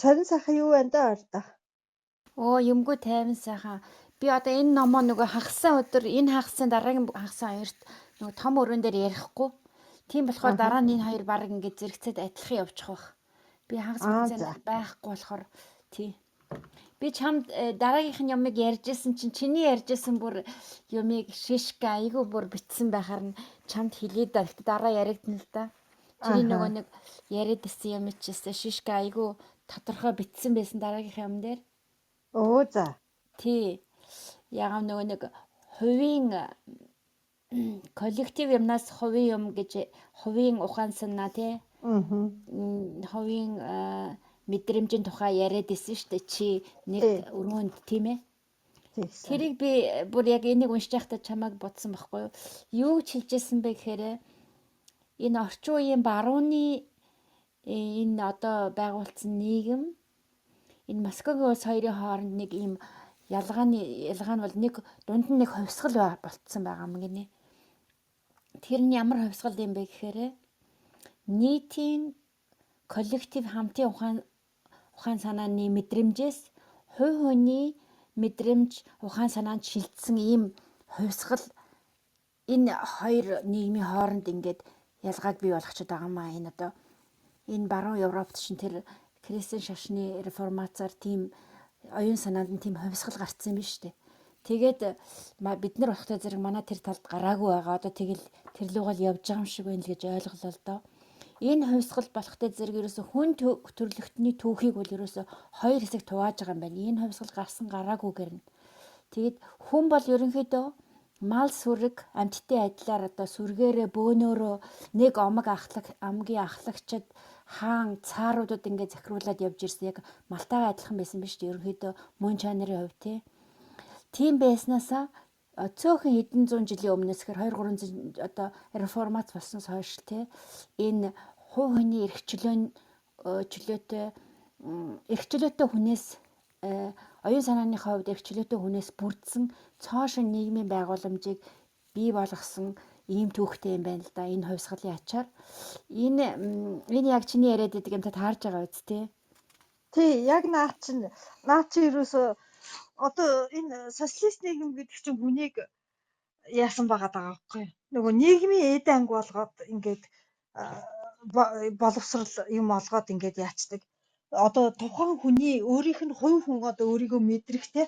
Сонин сайхан юу байна да ордоо. Оо юмгүй тайван сайхан. Би одоо энэ номоо нөгөө хагасан өдөр энэ хагасын дараагийн хагасан хоёрт нөгөө том өрөөн дээр ярихгүй. Тийм болохоор Ааха. дараа нь энэ хоёр баг ингээд зэрэгцээд адилхан явчих واخ. Би хагас Аа бүтэн за. сайн байхгүй болохоор тий. Би чамд дараагийнх нь юмыг ярьжсэн чинь чиний ярьжсэн бүр юмыг шишка айгүй бүр битсэн байхаар нь чамд хэлээ да. Гэхдээ дараа яригдана л да. Чиний Ааха. нөгөө нэг яриад исэн юм чийсэн шишка айгүй тодорхой битсэн байсан дараагийнх юм дээр. Өө за. Тий. Ягаад нөгөө нэг хувийн коллектив юмнаас хувийн юм гэж хувийн ухаан санаа тий Мгм. Хувийн мэдрэмжийн тухай яриад исэн шүү дээ. Чи нэг Тий. өрөөнд тийм ээ. Тэгсэн. Тэрийг би бүр яг энийг уншиж байхдаа чамайг бодсон байхгүй юу? Юу ч хэлжсэн бэ гэхээр энэ орчин үеийн барууны энэ одоо байгуулсан нийгэм энэ Москвагийн улс хоёрын хооронд нэг ийм ялгааны ялгаа нь бол нэг дунд нь нэг хувьсгал болцсон байгаа юм гинэ. Тэр нь ямар хувьсгал юм бэ гэхээр нийтийн коллектив хамтын ухаан санааны мэдрэмжээс хувь хүний мэдрэмж ухаан санаанд шилжсэн ийм хувьсгал энэ хоёр нийгмийн хооронд ингээд ялгааг бий болгочод байгаа маа энэ одоо энэ баруун Европт чинь тэр христийн шашны реформацаар тийм оюун санаанд нь тийм хувьсгал гарцсан юм биш үү? Тэгээд бид нар болохтой зэрэг манай тэр талд гараагүй байгаа. Одоо тэгэл тэр лугаал явж байгаа юм шиг байна л гэж ойлголоо л доо. Энэ хувьсгал болохтой зэрэг ерөөсө хүн төрлөختний түүхийг бол ерөөсө хоёр хэсэг хувааж байгаа юм байна. Энэ хувьсгал гарсан гараагүйгээр нь. Тэгэд хүн бол ерөнхийдөө мал сүрэг амьтдын адилаар одоо сүргээрээ бөөнөөрөө нэг омог ахлах амгийн ахлагчид хаан цааруудад ингээд захируулад явж ирсэн яг малтайгаа адилхан байсан биз дээ ерөнхийдөө мөн чанарын хувьд тий. Тийм байснаасаа цөөхөн хэдэн зуун жилийн өмнөөс гэхээр 2 300 одоо реформац болсноос хойш тий энэ хувь хүний эрх чөлөө чөлөөтэй эрх чөлөөтэй хүнээс оюун санааны хувьд эрх чөлөөтэй хүнээс бүрдсэн цоо шин нийгмийн байгууламжийг бий болгосон ийм түүхтэй юм байна л да. Энэ хувьсгалын ачаар энэ энэ яг чиний яриад байдаг юм та таарж байгаа үст тий. Тий, яг наа чи ерөөсөө одоо энэ социалист нийгэм гэдэг чинь хүнийг яасан байгаа даа байхгүй юу? Нөгөө нийгмийн эд анги болгоод ингээд боловсрал юм олгоод ингээд яачдаг. Одоо тухайн хүний өөрийнх нь хувь хүн одоо өөрийгөө мэдрэх те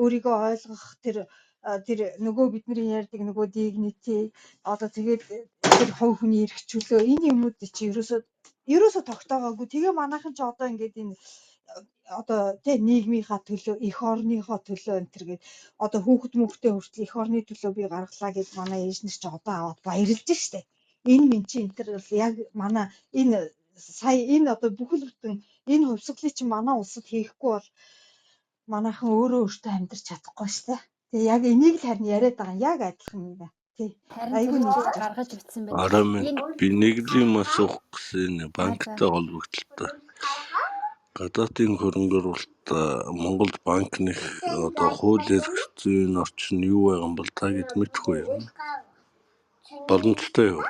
өөрийгөө ойлгох тэр тэр нөгөө бидний ярьдаг нөгөө dignity одоо тэгээд тэр хувь хүний эрх чөлөө энэ юмнууд чи ерөөсөө тогтоогоогүй. Тэгээ манайхан ч одоо ингээд энэ одоо тий нийгмийнхаа төлөө эх орныхоо төлөө энэ төр гээд одоо хүүхэд мөхтэй хүртэл эх орны төлөө би гаргалаа гэж манай ээж нар чи одоо аваад баярлж штэ. Энэ минь чи энэ төр бол яг манай энэ сая энэ одоо бүхэл бүтэн энэ хувьсгалыг чи манай улсад хийхгүй бол манайхан өөрөө өөртөө амьдрч чадахгүй штэ. Тэгээ яг энийг л харин яриад байгаа юм. Яг адилхан юм байна. Тий. Харин Айгүй тэр нийлж зүйл байна. гаргаж бичсэн байна. Арай минь Энэ би нэг л юм асуух гэсэн аа за банктай холбогдлоо. Гадаадын хөрөнгө оруулалт Монголд банк нэх одоо хууль эрх зүйн орчин юу байгаа юм бол та хэд мэдэх үү юм? Боломжтой юу?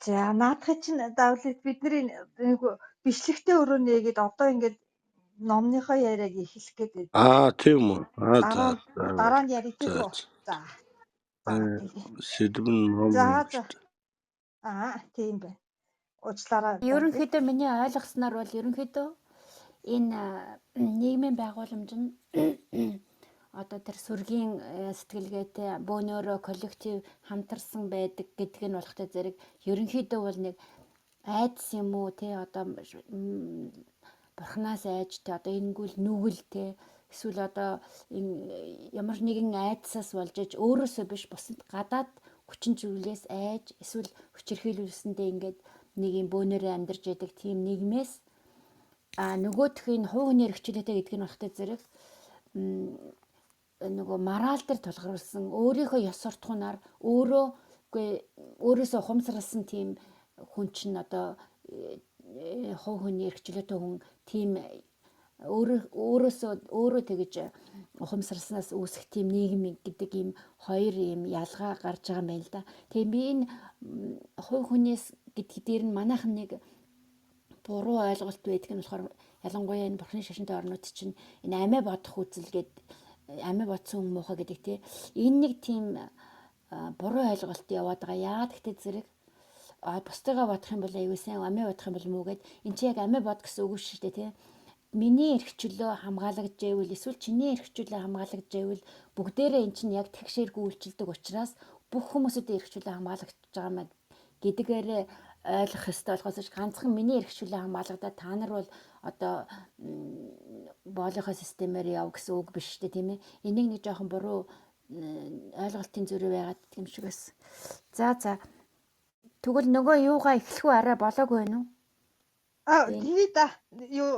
За наадахын чинь давлит бидний нэг бичлэгтээ өрөө нээгээд одоо ингээд номныхоо яриаг эхлэх гээд байдаг. Аа тийм үү. Аа за Дараа нь за дараа нь ярив за. тийх үү? За. За тэгээ. Сэдв нь ном За юм за. шүү дээ. Аа тийм байна. Уучлаарай давлит. Ерөнхийдөө миний ойлгосноор бол ерөнхийдөө энэ нийгмийн байгууламж нь одоо тэр сүргийн сэтгэлгээтэй бөөнөөрөө коллектив хамтарсан байдаг гэдг нь болохтой зэрэг ерөнхийдөө бол нэг айдас юм уу те одоо бурхнаас айж те одоо энгүүл нүгэл те эсвэл одоо ямар нэгэн айдсаас болж иж өөрөөсөө биш бусад гадаад хүчин зүйлээс айж эсвэл хүчирхийлүүлсэндээ ингээд нэг юм бөөнөрөө амьдарч яадаг тийм нийгмээс а нөгөөх нь хувь хүний эрхчлөөтэй гэдг нь болохтой зэрэг нөгөө морал дээр тулгуурласан өөрийнхөө ёс суртахуунаар өөрөө үгүй өөрөөсөө ухамсарласан тийм хүн чинь одоо хувь хүний эрхчлөөтэй хүн тийм өөрөө өөрөөсөө өөрөө тэгэж ухамсарснаас үүсэх тийм нийгэм гэдэг ийм хоёр ийм ялгаа гарч байгаа юм байна л да. Тэгээ би энэ хувь хүнээс гэдэг дээр нь манайхан нэг Буруу ойлголт байдаг нь болохоор ялангуяа энэ бурхны шашинтай орнууд чинь энэ амиа бодох үзэл гээд амиа бодсон хүн муухай гэдэг тий. Энэ нэг тийм буруу ойлголт яваад байгаа. Яагаад гэхдээ зэрэг бусдыгаа бодох юм бол аюу сайн, амиа бодох юм бол муу гэд эн чи яг амиа бод гэсэн үг шүү дээ тий. Миний эрх чөлөө хамгаалагдж байвал эсвэл чиний эрх чөлөө хамгаалагдж байвал бүгдээрээ эн чинь яг тэгшээргүй үйлчилдэг учраас бүх хүмүүсүүдийн эрх чөлөө хамгаалагдж байгаа маа гэдгээрээ ойлгох ёстой болохоос ганцхан миний эрх чөлөө хамгаалагдаад та нар бол одоо боолынхоо системээр яв гэсэн үг биш шүү дээ, тийм ээ. Энийг нэг жоохон буруу ойлголтын зөрүү байгаад юм шиг байсан. За. Тэгвэл нөгөө юугаа эхлэх үү, арай болоогүй байна уу? Тий да. Юу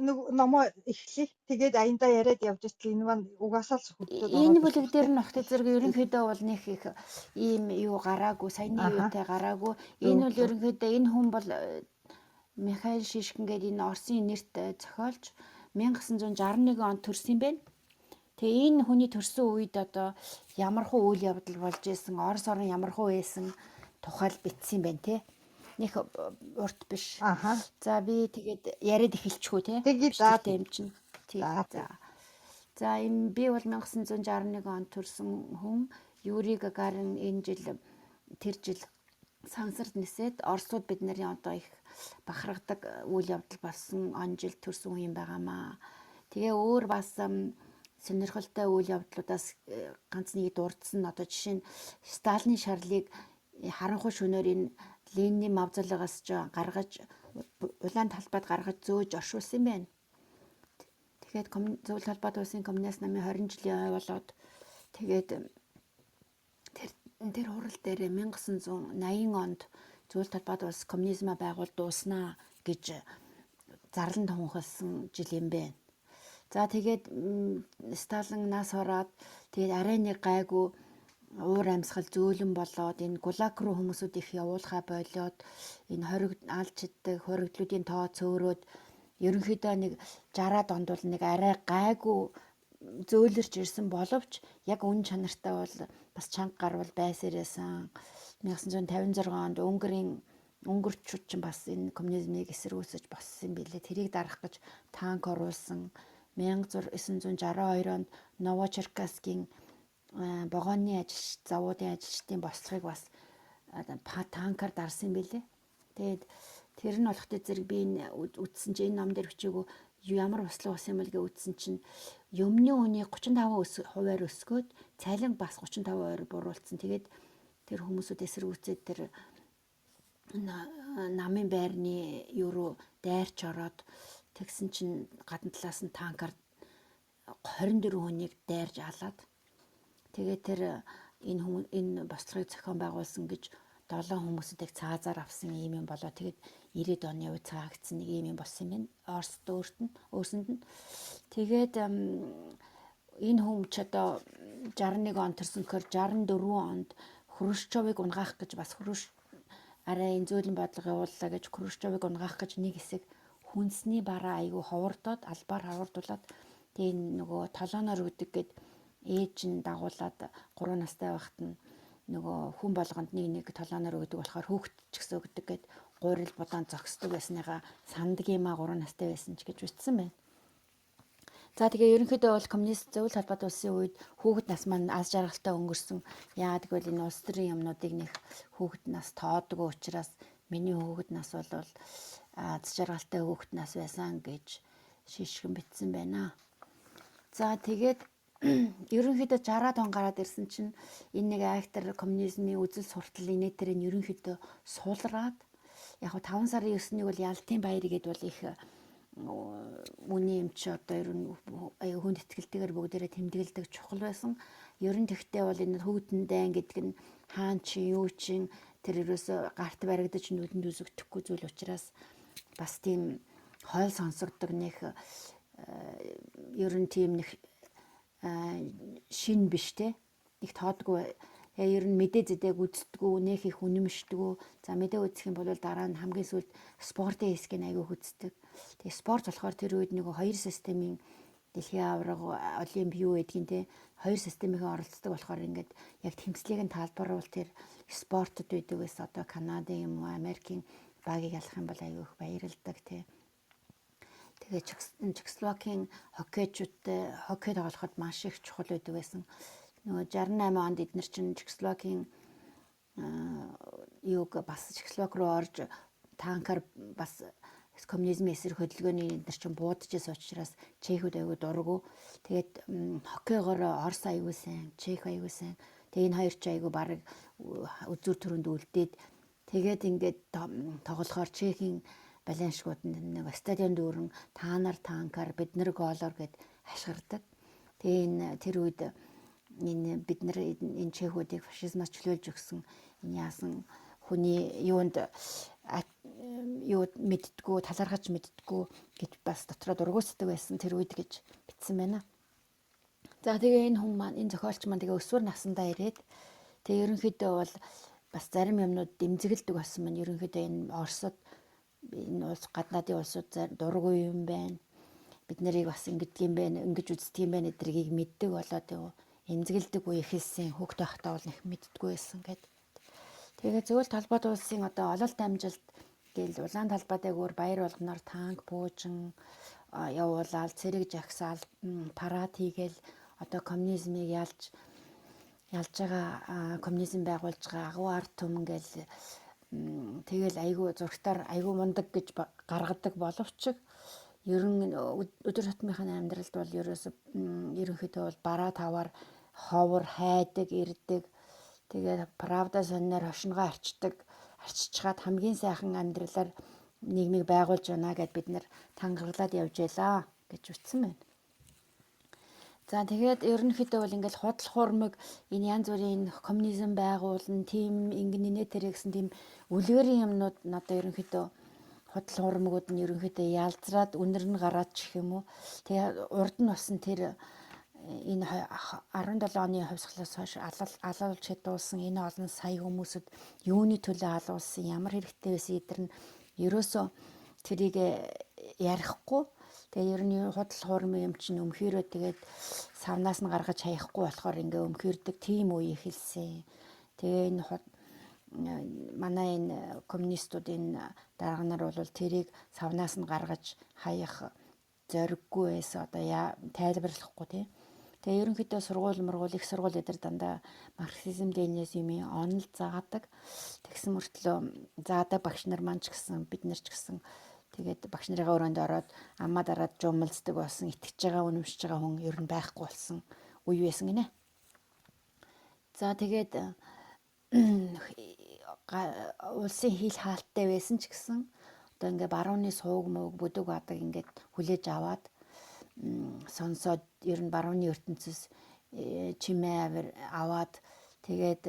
нэг номоо эхлэе. Тэгээд аяндаа яриад явж иртэл энэ маань угаасаа л сөхөгдөд Энэ ороод бүлэг ирэх дээр хэрэгтэй. нь огт зэрэг ерөнхийдөө бол нэг их ийм юу гараагүй, саяны юутай гараагүй. Энэ Зөв бол зөв. ерөнхийдөө энэ хүн бол Михаил Шишкин гэдэг энэ Оросын нэрт зохиолч 1961 онд төрсөн юм байна. Тэгээ энэ хүний төрсөн үед одоо ямархуу үйл явдал болж исэн, Орос орн ямархуу байсан тухайл бичсэн юм байна те. Них урт биш. За би тэгээд яриад эхэлчихүү те. Тэгье за. Бичлэгтэй юм чинь. Тий. За. За. За энэ би бол 1961 онд төрсөн хүн. Юрий Гагарин энэ жил тэр жил сансарт нисээд Оросууд бид нарын одоо их бахархдаг үйл явдал болсон он жил төрсөн хүн юм байгаамаа. Тэгээ өөр бас сонирхолтой үйл явдлуудаас ганц нэг дурдсан. Одоо жишээ нь Сталины шарлыг харанхуй шөнөөр энэ Ленины мавзолеогоос ч гаргаж улаан талбайд гаргаж зөөж оршуулсан юм байна. Тэгэхээр Зөвлөлт холбоот улсын коммунист намын 20 жилийн ой болоод тэгээд тэр хурал дээр 1980 онд Зөвлөлт холбоот улс коммунизмаа байгуул дууснаа гэж зарлан тунхагласан жил юм байна. За тэгээд Сталин нас ороод тэгээд арай нэг гайгүй уур амьсгал зөөлөн болоод энэ гулаг руу хүмүүсүүд их явуулахаа болиод энэ хориг алж иддэг хоригдлуудын тоо цөөрөөд ерөнхийдөө нэг 60-аад онд бол нэг арай гайгүй зөөлөрч ирсэн боловч яг үн чанартай бол бас чанга гарвал байсарээсэн. 1956 онд Унгарын Унгарчууд ч бас энэ коммунизмыг эсэргүүцэж боссон юм билээ. Тэрийг дарах гэж танк оруулсан. 1962 онд Новочеркасскийн вагоны ажилч завуудын ажилчдын бослогыг бас танкаар дарсан юм билээ. Тэгээд тэр нь болохтой зэрэг би энэ үтсэн чинь энэ ном дээр бичээгүй ямар бослого болсон юм бол гэж үтсэн чинь юмны үнийг 35 хувиар өсгөөд цалин бас 35% буруулсан. Тэгээд тэр хүмүүсүүд эсэргүүцээд тэр намын байрны юу руу дайрч ороод тэгсэн чинь гадна талаас нь танкаар 24 хүнийг дайрж алаад тэгээд тэр энэ хүн энэ бослогыг зохион байгуулсан гэж 7 хүмүүсүүдийг цаазаар авсан ийм юм болоо. Тэгээд 90-ад оны үед цаагцсан нэг ийм юм болсон юм байна. Оросд өөрт нь өөрсөнд нь. Тэгээд энэ хүн ч одоо 61 он төрсөн гэхээр 64 онд Хрущевыг унгаах гэж бас Хрущ арай энэ зөөлөн бодлого явууллаа гэж Хрущевыг унгаах гэж нэг хэсэг хүнсний бараа айгүй ховордоод албаар ховордуулаад тэгээ энэ нөгөө толооноор өгдөг гэд ээж нь дагуулад 3 настай байхад нь нөгөө хүн болгонд нэг нэг толооноор өгдөг болохоор хүүхэд ч гэсэн өгдөг гэд гурил будаан зогсдог байсныгаа санддаг юм а 3 настай байсан ч гэж бичсэн байна. За тэгээ ерөнхийдөө бол коммунист зөвлөлт холбоот улсын үед хүүхэд нас маань аз жаргалтай өнгөрсөн. Яагаад гэвэл энэ улс төрийн юмнуудыг нэх хүүхэд нас тоодгүй учраас миний хүүхэд нас бол аз жаргалтай хүүхэд нас байсан гэж шишгэн бичсэн байна. За тэгээд ерөнхийдөө 60-аад он гараад ирсэн чинь энэ нэг актер коммунизмын үзэл суртал инээ тэр нь ерөнхийдөө суулраад яг 5 сарын 9-нийг бол Ялтын баяр гэдээ бол их үний юм чи одоо ер нь аюу хүнд итгэлтэйгээр бүгдээрээ тэмдэглэдэг чухал байсан. Ер нь тэгтээ бол энэ хүүтэн дайн гэдэг нь хаан чи юу чин тэр ерөөсө гарт баригдаж нүдэнд үзэгдэхгүй зүйл учраас бас тийм хойл сонсогддог нэг ер нь тийм нэг шин биш те нэг тоодгүй. Тэгээ ер нь мэдээ зэдээг үздэггүй, нэх их үнэмшдэггүй. За мэдээ үзэх юм бол дараа нь хамгийн сүүлд спортын хэсгийг айгүй үздэг. Тэгээ спорт болохоор тэр үед нөгөө хоёр системийн дэлхийн аварга, олимп юу гэдгийг те хоёр системийн оролцдог болохоор ингээд яг тэмцлийг нь талбаруул тэр спортод байдаг ус одоо Канадын юм уу Америкийн Багийг ялах юм бол айгүй их баярлдаг тий. Тэгээ Чехословакийн хоккейчүүдтэй хоккей тоглоход маш их чухал байдаг байсан. Нөгөө 68 онд эднэр чинь Чехословакийн юуг бас Чехословак руу орж танкаар бас коммунизмын эсрэг хөдөлгөөний эднэр чинь буудажсэн учраас чехүүд айгүй дургу. Тэгээд хоккейгоор Орос айгүй сайн, Чех айгүй сайн. Тэгээ энэ хоёр ч айгүй бараг үзүүр төрөнд үлдээд тэгээд ингээд тоглохоор Чехийн балианшгууд нэг стадион дүүрэн та нар танкаар, бид нар гоолоор гэд хашгирдаг. Тэгээ энэ тэр үед энэ бид нар энэ чехүүдийг фашизмаас чөлөөлж өгсөн энэ яасан хүний юунд юу мэддгүү, талархаж мэддгүү гэж бас дотроо дургуутдаг байсан тэр үед гэж бичсэн байна. За тэгээ энэ хүн маань, энэ зохиолч маань тэгээ өсвөр насндаа ирээд тэгээ ерөнхийдөө бол бас зарим юмнууд дэмзэгэлдэг болсон маань. Ерөнхийдөө энэ Оросод, энэ улс, гаднаадын улсууд дургүй юм байна. Бид нарыг бас ингэдэг юм байна, ингэж үздэг юм байна эдрийг мэддэг болоод эмзэгэлдэг үе эхэлсэн. Хүүхд байхдаа бол нэг мэддэггүй байсан гэд. Тэгээ зөвхөн талбайд улсын одоо ололт амжилт гээл улаан талбай дээгүүр баяр болгоноор танк пуужин явуулаад, цэрэг жагсаал, парад хийгээл одоо коммунизмыг ялж байгаа, коммунизм байгуулж байгаа агуу ард түмэн гээл тэгэл айгүй зурагтаар айгүй мундаг гэж гаргадаг боловч ер нь өдөр тутмынхаа амьдралд бол ерөөсө ерөнхийдөө бол бараа таваар ховор хайдаг, ирдэг. Тэгээд правда сонноор хошингоо арчдаг. Арчичгаад хамгийн сайхан амьдралаар нийгмийг байгуулж байна гэд бид нэр тангаргалаад явж байлаа гэж үтсэн байна. За тэгээд ерөнхийдөө бол ингээл худал хурмаг энэ янз бүрийн коммунизм байгуулна, тийм ингэн нэ тэр гэсэн тийм үлгэрийн юмнууд надад ерөнхийдөө худал хурмагууд нь ерөнхийдөө ялзраад үнэр нь гараад ч гэх юм уу. Тэгээ урд нь болсон тэр энэ 17 оны хувьсгалаас хойш алуулж хядуулсан энэ олон сая хүмүүсүүд юуны төлөө алуулсан, ямар хэрэгтэй байсан эдэр нь ерөөсөө тэрийг ярихгүй. Тэгээ ер нь худал хуурмын юм чинь өмхийрөө тэгээд савнаас нь гаргаж хаяхгүй болохоор ингээ өмхийрдэг тийм үе эхэлсэн. Тэгээ энэ манай энэ коммунистууд, энэ дарга нар бол тэрийг савнаас нь гаргаж хаях зориггүй байсан. Одоо тайлбарлахгүй тий. Тэгээ ерөнхийдөө сургууль мургуул, их сургууль эдэр дандаа марксизм ленинизмын онол заадаг. Тэгсэн мөртлөө заадаг багш нар маань ч гэсэн, бид нар ч гэсэн тэгээд багш нарынхаа өрөөнд ороод амаа дараад жумалцдаг болсон, итгэж байгаа, үнэмшиж байгаа хүн ер нь байхгүй болсон үе байсан гинэ. За тэгээд улсын хил хаалттай байсан ч гэсэн одоо ингээ барууны сууг мууг бүдэг бадаг ингээд хүлээж аваад сонсоод ер нь барууны ертөнцөөс чимээ аваад тэгээд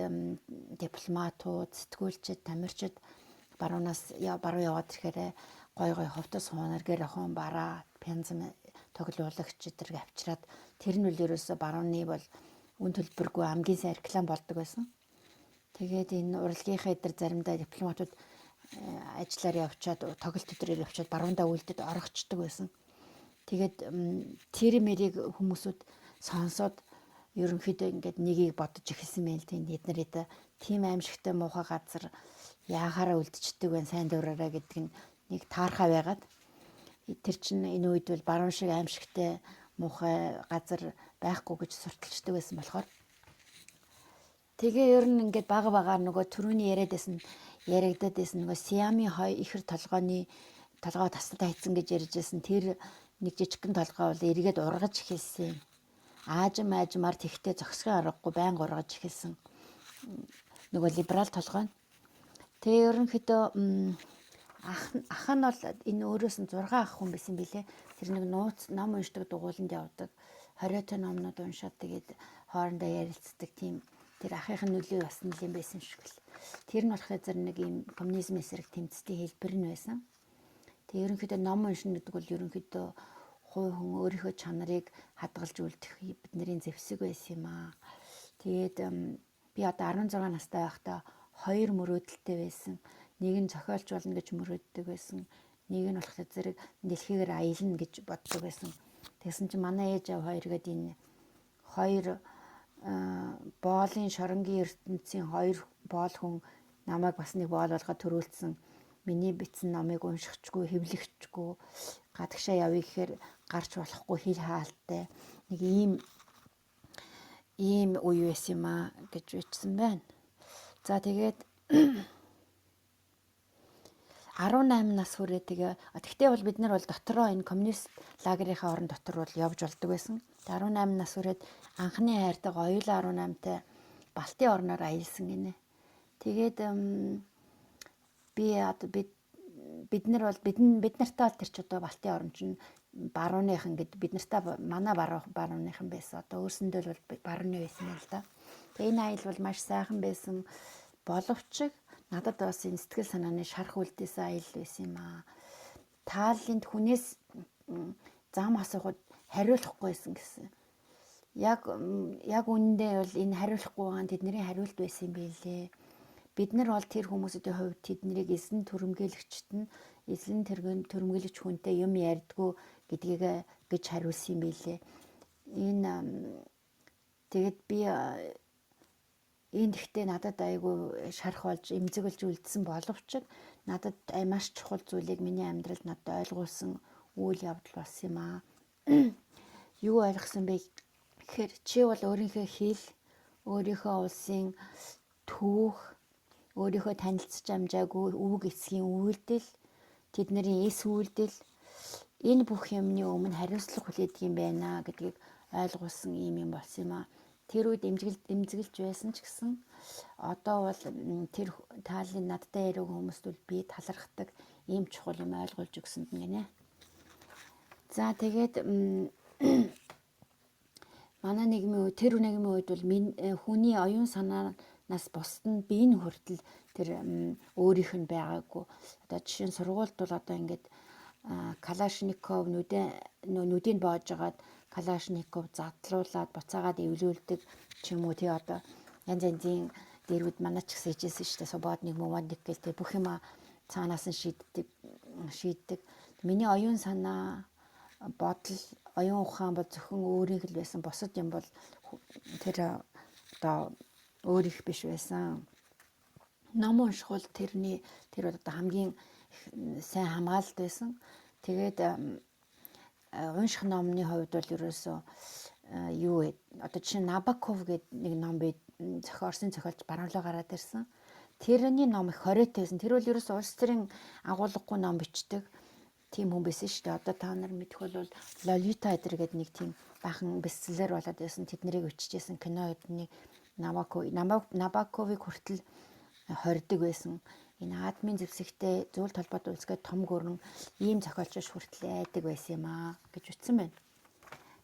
дипломатууд, сэтгүүлчид, тамирчид баруунаас баруун яваад ирэхээр гой гой хувцас хуунаар, гэр охин бараа, пянзан тоглуулагч зэрэг авчираад тэр нь үл ерөөсө барууны бол үн төлбөргүй хамгийн сайн реклам болдог байсан. Тэгээд энэ урлагийнхаа эдэр заримдаа дипломатууд ажиллаар явчаад тоглолт өдрөөр явчаад баруундаа үлдэд орогчдөг байсан. Тэгээд тэр мэрийг хүмүүсүүд сонсоод ерөнхийдөө ингээд нэгийг бодож эхэлсэн байл тийм, эд нар эд тийм аимшигтай муухай газар яахаараа үлдчихдэг вэ, сайн дураараа гэдэг нь нэг таархаа байгаад тэр чинь энэ үед бол баруун шиг аимшигтай муухай газар байхгүй гэж сурталчдаг байсан болохоор тэгээ ер нь ингээд бага багаар нөгөө түрүүний яриад байсан, яригдаад байсан нөгөө Сиамын хой ихэр толгойн толгой таслад хайцсан гэж ярьж байсан тэр нэг жижигхэн толгой бол эргээд ургаж эхэлсэн. Аажим аажмаар тэгтээ зогсохын аргагүй байнга ургаж эхэлсэн. Нөгөө либерал толгой. Тэгээ ерөнхийдөө ах нь бол энэ өөрөөс нь 6 ах хүн байсан билээ. Тэр нэг нууц ном уншдаг дугууланд явдаг. 20 номнууд уншаад тэгээд хоорондоо ярилцдаг тийм тэр ахын нөлөө бас нэлийн байсан шиг л. Тэр нь болохоор зэрэг нэг ийм коммунизм эсрэг тэмцлийн хэлбэр нь байсан. Тэгээ ерөнхийдөө ном уншина гэдэг бол ерөнхийдөө хувь хүн өөрийнхөө чанарыг хадгалж үлдэх бидний зэвсэг байсан юм аа. Тэгээд би одоо 16 настай байхдаа хоёр мөрөөдөлтэй байсан. Нэг нь зохиолч болно гэж мөрөөддөг байсан. Нэг нь болохоор зэрэг дэлхийгээр аялна гэж боддог байсан. Тэгсэн чинь манай ээж аав хоёр гээд энэ хоёр боолын шоронгийн ертөнцийн хоёр боол хүн намайг бас нэг боол болгоод төрүүлсэн. Миний бичсэн номыг уншихчгүй, хэвлэхчгүй, гадагшаа явъя гэхээр гарч болохгүй хил хаалттай нэг ийм үе байсан юм аа гэж бичсэн байна. За тэгээд 18 нас хүрээ тэгээ тэгтээ бол бид нар бол дотроо энэ коммунист лагерийнхаа орон дотор бол явж болдог байсан. 18 нас хүрээд анхны хайртайгаа оюулаа 18-тай Балтийн орноор аялсан гинэ. Тэгээд би одоо бид нар бол бид нартай бол тэр ч одоо Балтийн орн чинь барууныхан гэд бид нартай манай барууныхан байсан. Одоо өөрсөндөө л бол барууны байсан юм л да. Тэгээ энэ аялал бол маш сайхан байсан. Боловч надад бас энэ сэтгэл санааны шарх үлдээсэн аялал байсан юм аа. Тааллынд хүнээс зам асуухад хариулахгүйсэн гэсэн. Яг үнэндээ бол энэ хариулахгүй байгаа нь тэдний хариулт байсан юм билээ. Бид нар бол тэр хүмүүсийн хувьд тэднийг эзэн түрэмгийлэгчт нь эзэн түрэмгийлэгч хүнтэй юм ярьдгүү гэдгийг гэж хариулсан юм билээ. Энэ тэгээд би энэ гэхдээ надад айгүй шарх болж эмзэгэлж үлдсэн боловч надад маш чухал зүйлийг миний амьдралд надад ойлгуулсан үйл явдал болсон юм аа. Юу ойлгосон бэ гэхээр чи бол өөрийнхөө хэл, өөрийнхөө улсын түүх, өөрийнхөө танилцж амжаагүй өвөг эцгийн үйлдэл, тэдний эс үйлдэл энэ бүх юмны өмнө хариуцлага хүлээдэг юм байна гэдгийг ойлгуулсан юм юм болсон юм аа. Тэр үед эмзэгэлж байсан ч гэсэн одоо бол тэр таалын надтай яриаг хүмүүст бол би талархдаг ийм чухал юм ойлгуулж өгсөнд нь гинэ. За тэгээд манай нийгмийн үед тэр нийгмийн үед бол хүний оюун санаанаас бусд нь бие нь хүртэл тэр өөрийнх нь байгаагүй. Одоо жишээ нь сургуульд бол одоо ингээд Калашников нүдийг боож агаад Калашников задлуулад буцаагаад эвлүүлдэг ч юм уу тий одоо янз янзын дэрвэд манай ч гэсэн хийжсэн шүү дээ. Субод нэг мумад нэг гэл тий бүх юм цаанаас нь шийддэг. Миний оюун санаа бодол оюун ухаан бол зөвхөн өөрийнх л байсан. Бусад юм бол тэр одоо өөрийнх биш байсан. Ном унших бол тэрний тэр бол одоо хамгийн сайн хамгаалалт байсан. Тэгээд унших номны хувьд бол ерөөсөө юу вэ? Одоо жишээ нь Набоков гэдэг нэг ном би Оросын зохиолч баруулаа гараад ирсэн. Тэрний ном их хориотой байсан. Тэр бол ерөөсөө улс төрийн агуулгагүй ном бичдэг тийм хүн байсан шүү дээ. Одоо та нар мэдэх бол Лолита эдэр гэдэг нэг тийм баахан бестселлер болоод байсан. Тэднийг бичижсэн кино эдний Набоковыг хүртэл хордог байсан. Энэ Адмын зэвсэгтэй зүйл толгойд үлсгээд том гөрн ийм зохиолч хүртэл айдаг байсан юм аа гэж утсан байна.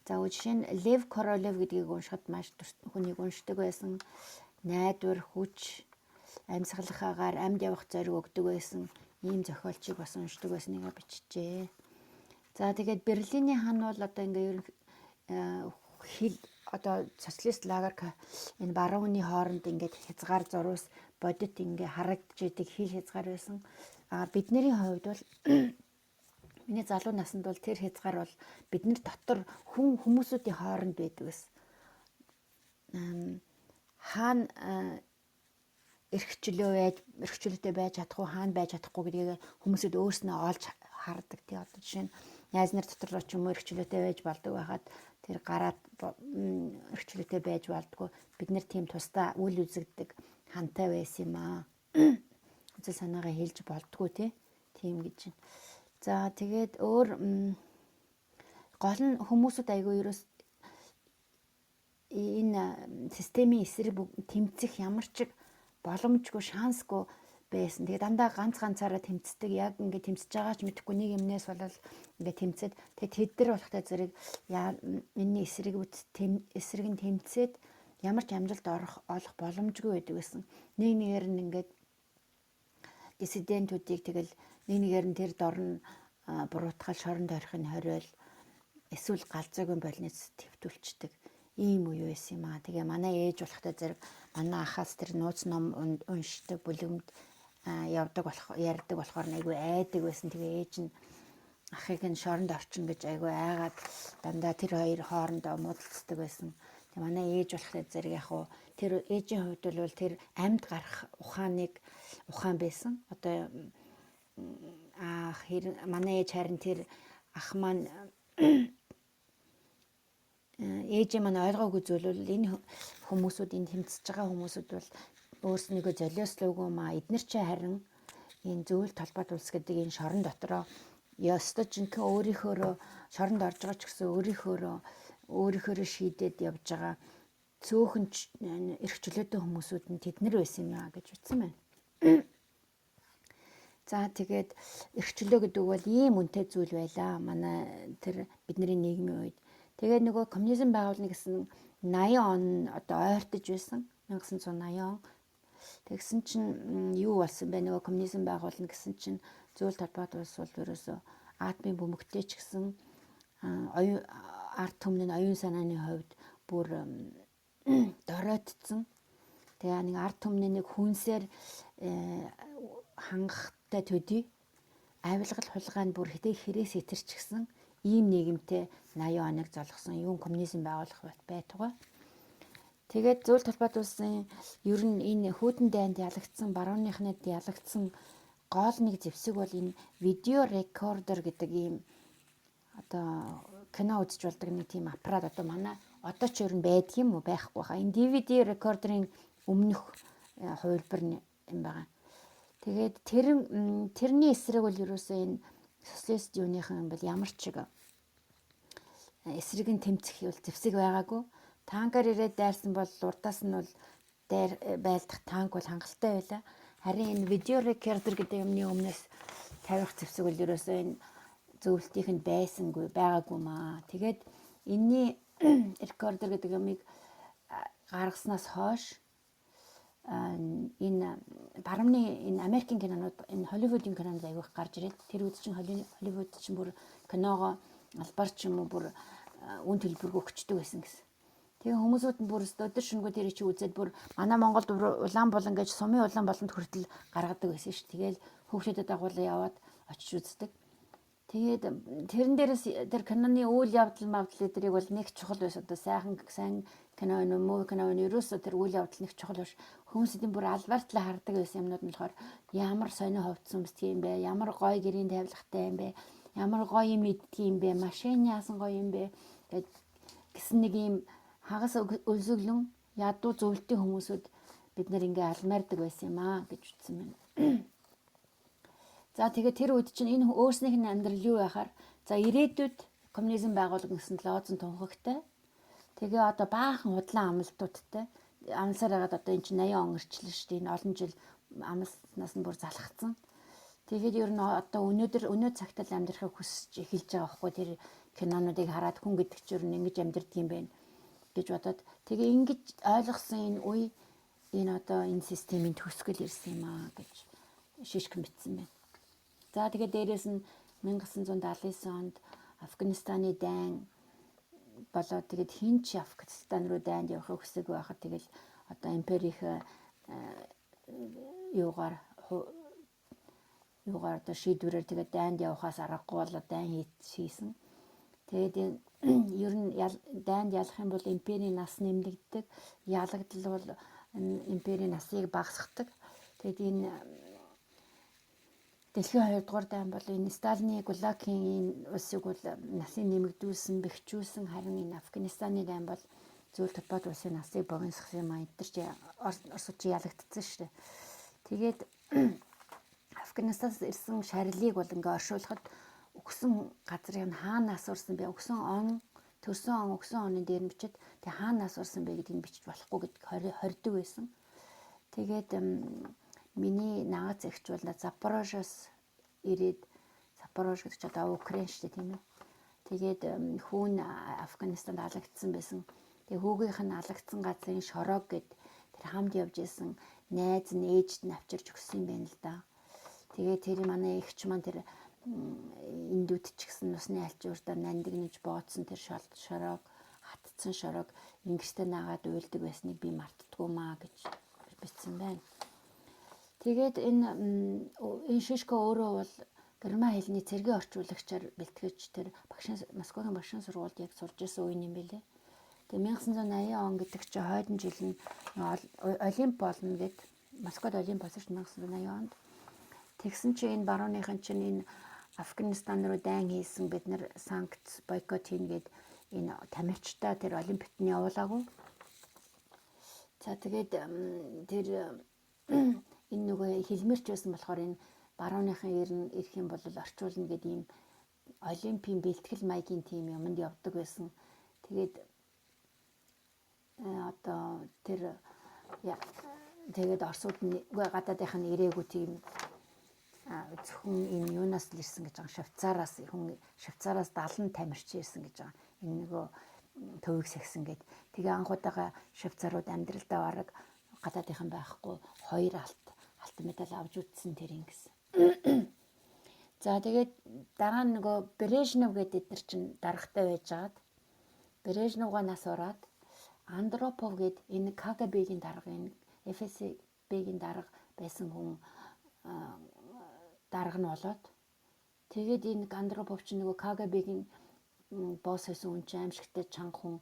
За жишээ нь Лев Королев гэдгийг уншихад маш хүнийг уншдаг байсан. Найдвар, хүч, амьсгалах агаар, амьд явах зориг өгдөг байсан. Ийм зохиолчийг бас уншдаг байсныг бичжээ. За тэгээд Берлиний хан бол одоо ингээ ер хил одоо социалист лагер энэ барууны хооронд ингээд хязгаар зуруус бодит ингээ харагдж идэг хил хязгаар байсан. А бидний хувьд бол миний залуу наснд бол тэр хязгаар бол бидний дотор хүмүүсүүдийн хооронд байдаг гэсэн. Хаана эрхчлөө байж эрхчлөөтэй байж чадахгүй хаана байж чадахгүй гэдгийг хүмүүсүүд өөрснөө олж хардаг тий. Одоо жишээ нь найз нар дотор ч юм уу эрхчлөөтэй байж болдог байхад тэр гараад эрхчлөөтэй байж болдгоо. Бид нэр тийм тусдаа үл үзэгдэг хантай байсан юм аа. Үзэл санаагаа хэлж болдгоо тий. Тийм гэж байна. За тэгээд өөр гол нь хүмүүсүүд айгүй ерөөс энэ системийн эсрэг тэмцэх ямар ч боломжгүй шансгүй байсан. Тэгээ дандаа ганц ганцаараа тэмцдэг. Яг ингээд тэмцэж байгаа ч мэдэхгүй нэг юмнээс болол ингээд тэмцээд тэгээ тэд нар болохтой зэрэг энэний эсрэг эсрэг нь тэмцээд ямар ч амжилт олох боломжгүй байдаг гэсэн. Нэг нэгээр нь ингээд диссидентүүдийг тэгэл нэг нэгээр нь тэр дор нь буруутгал шорон тойрохын хориол эсвэл галзуугийн болниц твтүүлчдэг ийм үе байсан юм аа. Тэгээ манай ээж болохтой зэрэг манай ахаас тэр нууц ном уншдаг, бүлэмд явдаг болох ярьдаг болохоор айгүй айдаг байсан. Тэгээ ээж нь ахыг нь шоронд орчин гэж айгүй айгаад дандаа тэр хоёр хоорондоо муудалцдаг байсан. Тэгээ манай ээж болохтой зэрэг яг уу тэр ээжийн хувьд бол тэр амьд гарах ухааныг ухаан байсан. Одоо Манай ах манай ээж харин тэр ах маань ээжээ маань ойлгоогүй зүйл бол энэ хүмүүсүүд, энэ тэмцэж байгаа хүмүүсүүд бол өөрснийгөө золиослоогүй маа, эднэр чи харин энэ зөвлөлт холбоот улс гэдэг энэ шорон дотроо ёстой жинхэнэ өөрийнхөөрөө шоронд орж байгаа ч гэсэн өөрийнхөөрөө шийдээд явж байгаа цөөхөн эрх чөлөөтэй хүмүүсүүд нь тэд нар байсан юм аа гэж утсан байна. За, тэгээд эрх чөлөө гэдэг бол ийм үнэтэй зүйл байлаа. Манай тэр бидний нийгмийн үед. Тэгээд нөгөө коммунизм байгуулна гэсэн 80 он одоо ойртож байсан. 1980 он. Тэгсэн чинь юу болсон бэ? Нөгөө коммунизм байгуулна гэсэн чинь зөвлөлт холбоот улс бол ерөөсөө атомын бөмбөгтэй ч гэсэн оюун ард түмний оюун санааны хувьд бүр доройтцсон. Тэгээ нэг ард түмний нэг хүнсээр хангахтай төдий авилгал хулгай нь бүр хэдий хэрээс итэрчгсэн ийм нийгэмтэй 80 оныг золгосон юун коммунизм байгуулах байтугай. Тэгээд зөвлөлт холбоот улсын ер нь энэ хүйтэн дайнд ялагдсан, барууныхнад ялагдсан гол нэг зэвсэг бол энэ видео рекордер гэдэг ийм одоо кино үзэж болдог нэг тийм аппарат одоо манай одоо ч ер нь байдаг юм уу, байхгүй хаа. Энэ DVD рекордерын өмнөх хувилбар юм байгаа. Тэгээд тэрний эсрэг бол ерөөсөө энэ социалист юуныхан юм бол ямар ч чиг эсрэг нь тэмцэх бол зэвсэг байгаагүй. Танкаар ирээд дайрсан бол урдаас нь бол дайр байлдах танк бол хангалттай байлаа. Харин энэ видео рекордер гэдэг юмны өмнөөс тавих зэвсэг бол ерөөсөө энэ зөвлөлтийнхэнд байсангүй, байгаагүй маа. Тэгээд энэний рекордер гэдэг юмыг гаргаснаас хойш энэ баруунны энэ Америкийн кинонууд, энэ Холливуудын кинонууд аягүй их гарч ирээд, тэр үед чинь Холливуд чинь бүр киногоо албаар ч юм уу бүр үн төлбөргүй өгчдөг байсан гэсэн. Тэгээ хүмүүсүүд нь бүр өдөр шөнөгүй тэр чи үзээд, бүр манай Монголд улаан булан гэж сумын улаан болонд хүртэл гаргадаг байсан ш. Тэгээл хүүхдүүдэд дагуулan яваад очиж үздэг. Тэгээд тэрэн дээрээс тэр киноны үйл явдал мавдал эдрийг бол нэг чухал байсан. Одоо сайхан сайн кино нөө муу кино нь ерөөсөө тэр үйл явдал нэг чухал биш. Хүмүүсийн бүр албаартлаа хардаг байсан юмнууд нь болохоор ямар сонио хувцас өмсдөг юм бэ? Ямар гоё гэрийн тавилгатай юм бэ? Ямар гоё юм иддэг юм бэ? Машин яасан гоё юм бэ? Гэт гэсэн нэг юм хагас өлсөглөн ядуу зөвлөлтийн хүмүүсүүд бид нар ингээ алмаардаг байсан юм аа гэж утсан байна. За, тэгээд тэр үед чинь энэ өөрснийх нь амьдрал юу байхаар, за, ирээдүйд коммунизм байгуулна гэсэн лозун тунхагтай. Тэгээ одоо баахан худлаа амлалтуудтай амласаар хагаад одоо эн чинь 80 он ирчлээ шүү дээ. Энэ олон жил амласнаас нь бүр залхацсан. Тэгээд ер нь одоо өнөөдөр өнөө цагт л амьдрахыг хүсэж эхэлж байгаа байхгүй, тэр кинонуудыг хараад хүн гэдэг чинь ер нь ингэж амьдрдаг юм байна гэж бодоод, тэгээ ингэж ойлгосон энэ үе энэ одоо энэ системийн төгсгөл ирсэн юм аа гэж шишгэн бичсэн байна. За, тэгээд дээрэс нь 1979 онд Афганистаны дайн болоод, тэгээд хэн ч Афганистан руу дайнд явахыг хүсээгүй байхад тэгэл одоо империйн юугаар одоо шийдвэрээр тэгээд дайнд явахаас аргагүй болоод дайн хийсэн. Тэгээд ер нь дайнд ялах юм бол империйн нас нэмэгддэг, ялагдал бол империйн насыг багасгадаг. Тэгээд энэ дэлхийн 2 дугаар дайн бол энэ Сталины Гулагийн энэ улсыг бол насыг нэмэгдүүлсэн, бэхжүүлсэн, харин энэ Афганистаны дайн бол зөвлөлт холбоот улсын насыг богиносгосон юм а. Эд нар чи Оросууд чи ялагдсан шүү дээ. Тэгээд Афганистанаас ирсэн шарилыг бол ингээ оршуулахад өгсөн газрыг нь хаанаас урсан бэ? Өгсөн он, төрсөн он, өгсөн оны дээр нь бичээд, тэг хаанаас урсан бэ гэдгийг бичиж болохгүй гэдг хордог байсан. Тэгээд миний нагац эгч бол Запорожоос ирээд, Запорож гэдэг чинь одоо Украин шүү дээ, тийм ээ. Тэгээд хүүн Афганистанд алагдсан байсан. Тэгээ хүүгийнх нь алагдсан газрын шорог гэд тэр хамт явж исэн найз нь ээжд нь авчирч өгсөн юм байна л да. Тэгээ тэр манай эгч маань тэр эндүүд ч гэсэн усны алчууртаа нандинаж бооцсон тэр шорог, хатцсан шорог ингэртэй наагаад уйлдаг байсныг би мартдаггүй маа гэж бичсэн байна. Тэгээд энэ Шишко өөрөө бол герман хэлний цэргийн орчуулагчаар бэлтгэж тэр багшин Москвагийн багшин сургуульд яг сурж исэн үе юм билээ. Тэгээ 1980 он гэдэг чинь хойдон жил нь Олимп болно гэд, Москвад Олимп болсон шүү 1980 онд. Тэгсэн чинь энэ барууныхан чинь энэ Афганистан руу дайн хийсэн, бид нар санкц бойкот хийнгээд энэ тамирчдаа тэр олимпиад нь явуулаагүй. За тэгээд тэр энэ нөгөө хилмэрч байсан болохоор энэ барууныхан ирэх юм бол орчуулна гэдэг ийм олимпийн бэлтгэл маягийн тим юмд явдаг байсан. Тэгээд одоо тэр тэгээд орсууд нь гадаадынх нь ирээгүй, тийм зөвхөн энэ юунаас л ирсэн гэж байгаа. Швейцараас хүн, Швейцараас 70 тамирч ирсэн гэж байгаа. Энэ нөгөө төвийг сахисан гэд. Тэгээ анх удаага швейцарууд амьдралдаа бараг гадаадынхан байхгүй хоёр алтан медаль авч үтсэн тэр ингэсэн. За тэгээд дараа нь нөгөө Брежнев гэдэг эднэр чинь даргатай байжгаад Брежневга нас ороод Андропов гээд энэ КГБ-гийн дарга, энэ ФСБ-гийн дарга байсан хүн дарга нь болоод, тэгээд энэ Андропов чинь нөгөө КГБ-гийн босс байсан хүн чинь аимшигтай чанга хүн,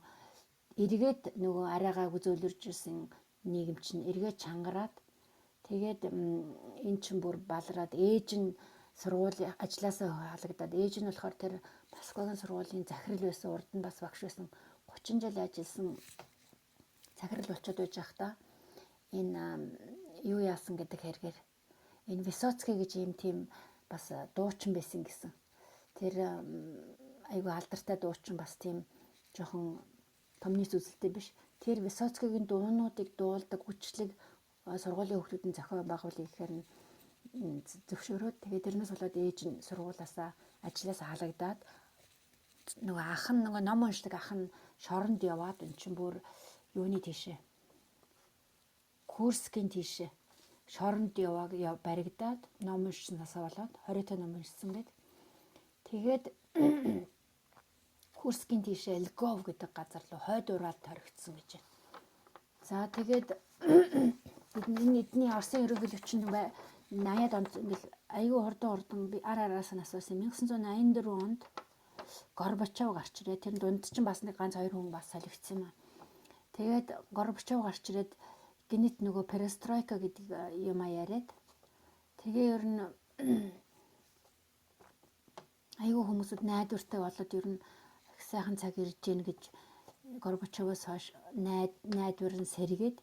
эргээд нөгөө арайгаагүй зөөлрж ирсэн нийгэм чинь эргээд чангараад, тэгээд эн чинь бүр балраад ээж нь сургуулийн ажлаасаа халагдаад, ээж нь болохоор тэр Москвагийн сургуулийн захирал байсан, урд нь бас багш байсан, 30 жил ажилласан захирал болчиход байж байхдаа энэ юу яасан гэдэг хэрэгээр энэ Висоцкий гэж ийм тийм бас дуучин байсан гэсэн. Тэр айгүй алдартай дуучин, бас тийм жоохон томны үзэлтэй биш. Тэр Висоцкигийн дуунуудыг дуулдаг хүчлэг сургуулийн хүүхдүүд нь зохион байгуулъя гэхээр нь зөвшөөрөөд, тэгээд тэрнээс болоод ээж нь сургуулаасаа ажлаасаа халагдаад, нөгөө ах нь, нөгөө ном уншдаг ах нь шоронд яваад, эн чинь бүр юуны тийшээ, Курскийн тийшээ шоронд яваа баригдаад, ном уншсанасаа болоод 20 та ном уншсан гэд. Тэгээд Курскийн тийшээ Лгов гэдэг газар руу хойд ураалд хоригдсон гэж байна. За тэгээд энэ эдний Оросын ерөнхийлөгч нь 80-ад онд ингээл айгүй хурдан хурдан би ар араас нь асуусан. 1984 онд Горбачов гарч ирээ. Тэр дунд чинь бас нэг ганц хоёр хүн бас солигдсон юм аа. Тэгээд Горбачов гарч ирээд гинэт нөгөө перестройка гэдэг юм а яриад, тэгээ ер нь айгүй хүмүүсүүд найдвартай болоод, ер нь их сайхан цаг ирж гин гэж Горбачовоос хойш найдвар нь сэргээд,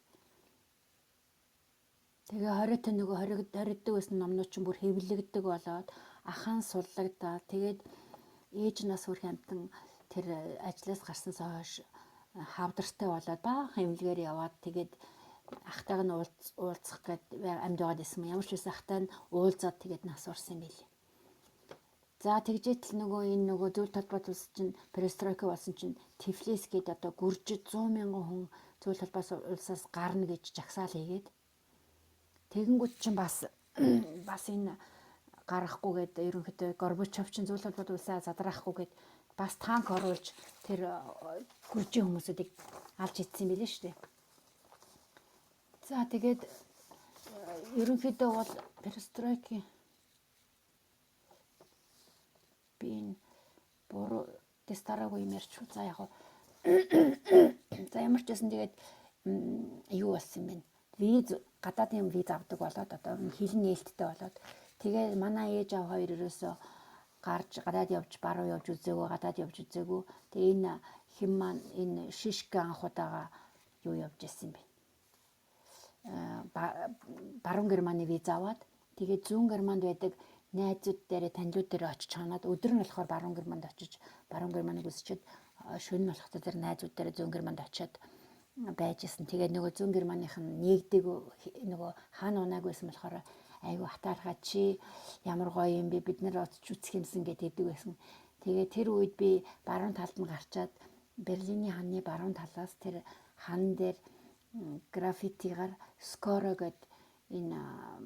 тэгээ 20 та нөгөө хоригддаг байсан номнууд чинь бүр хэвлэгдэг болоод, ахаан суллагдаад, тэгээд ээж нас хүрх амтан тэр ажлаас гарснаас хойш хавдартай болоод баахан эмнэлгээр яваад, тэгээд ахтайг нь уулзах гээд амьд байгаад байсан юм. Ямар ч байсан ахтай нь уулзаад, тэгээд нас орсон юм билээ. За тэгжээтэл нөгөө энэ нөгөө зүйл толгойд улс чинь перестройка болсон чинь Тифлис гээд одоо гүржид 100 мянган хүн зүйл толгоос улсаас гарна гэж жагсаал хийгээд, тэгэнгүүт чинь бас бас энэ гаргахгүй гээд, ерөнхийдөө Горбачов чинь зүйл толгойд улсаа задраахгүй гээд бас танк оруулж тэр гүржийн хүмүүсүүдийг алж идсэн билээ шүү дээ. За тэгээд ерөнхийдөө бол перестройкийн би энэ буруу тест дараагүй юм ярьчих. За яг за ямар ч байсан тэгээд юу болсон юм бэ? Виз, гадаадын виз авдаг болоод, одоо хил нээлттэй болоод, тэгээ манай ээж аав хоёр ерөөсөө гарч гадаад явж, баруун явж үзээгүй, гадаад явж үзээгүй. Тэгээ энэ хэн маань энэ Шишка анх удаага юу явж исэн юм бэ? Баруун Германы виз аваад, тэгээд зүүн Германд байдаг найзууд дээрээ, танилуд дээрээ очиж ханаад, өдөр нь болохоор баруун Германд очиж баруун Германыг үзчихэд, шөнө нь болохоор тэр найзууд дээрээ зүүн Германд очиод байж исэн. Тэгээд нөгөө зүүн Германых нь нэгдэг нөгөө хаана унааг байсан болохоор айгу хатаархаа, чи ямар гоё юм бэ, бид нар очиж үзэх юмсан гэдэг байсан. Тэгээд тэр үед би баруун талд нь гарчаад Берлиний ханны баруун талаас тэр хан дээр граффитигаар скоро гэд энэ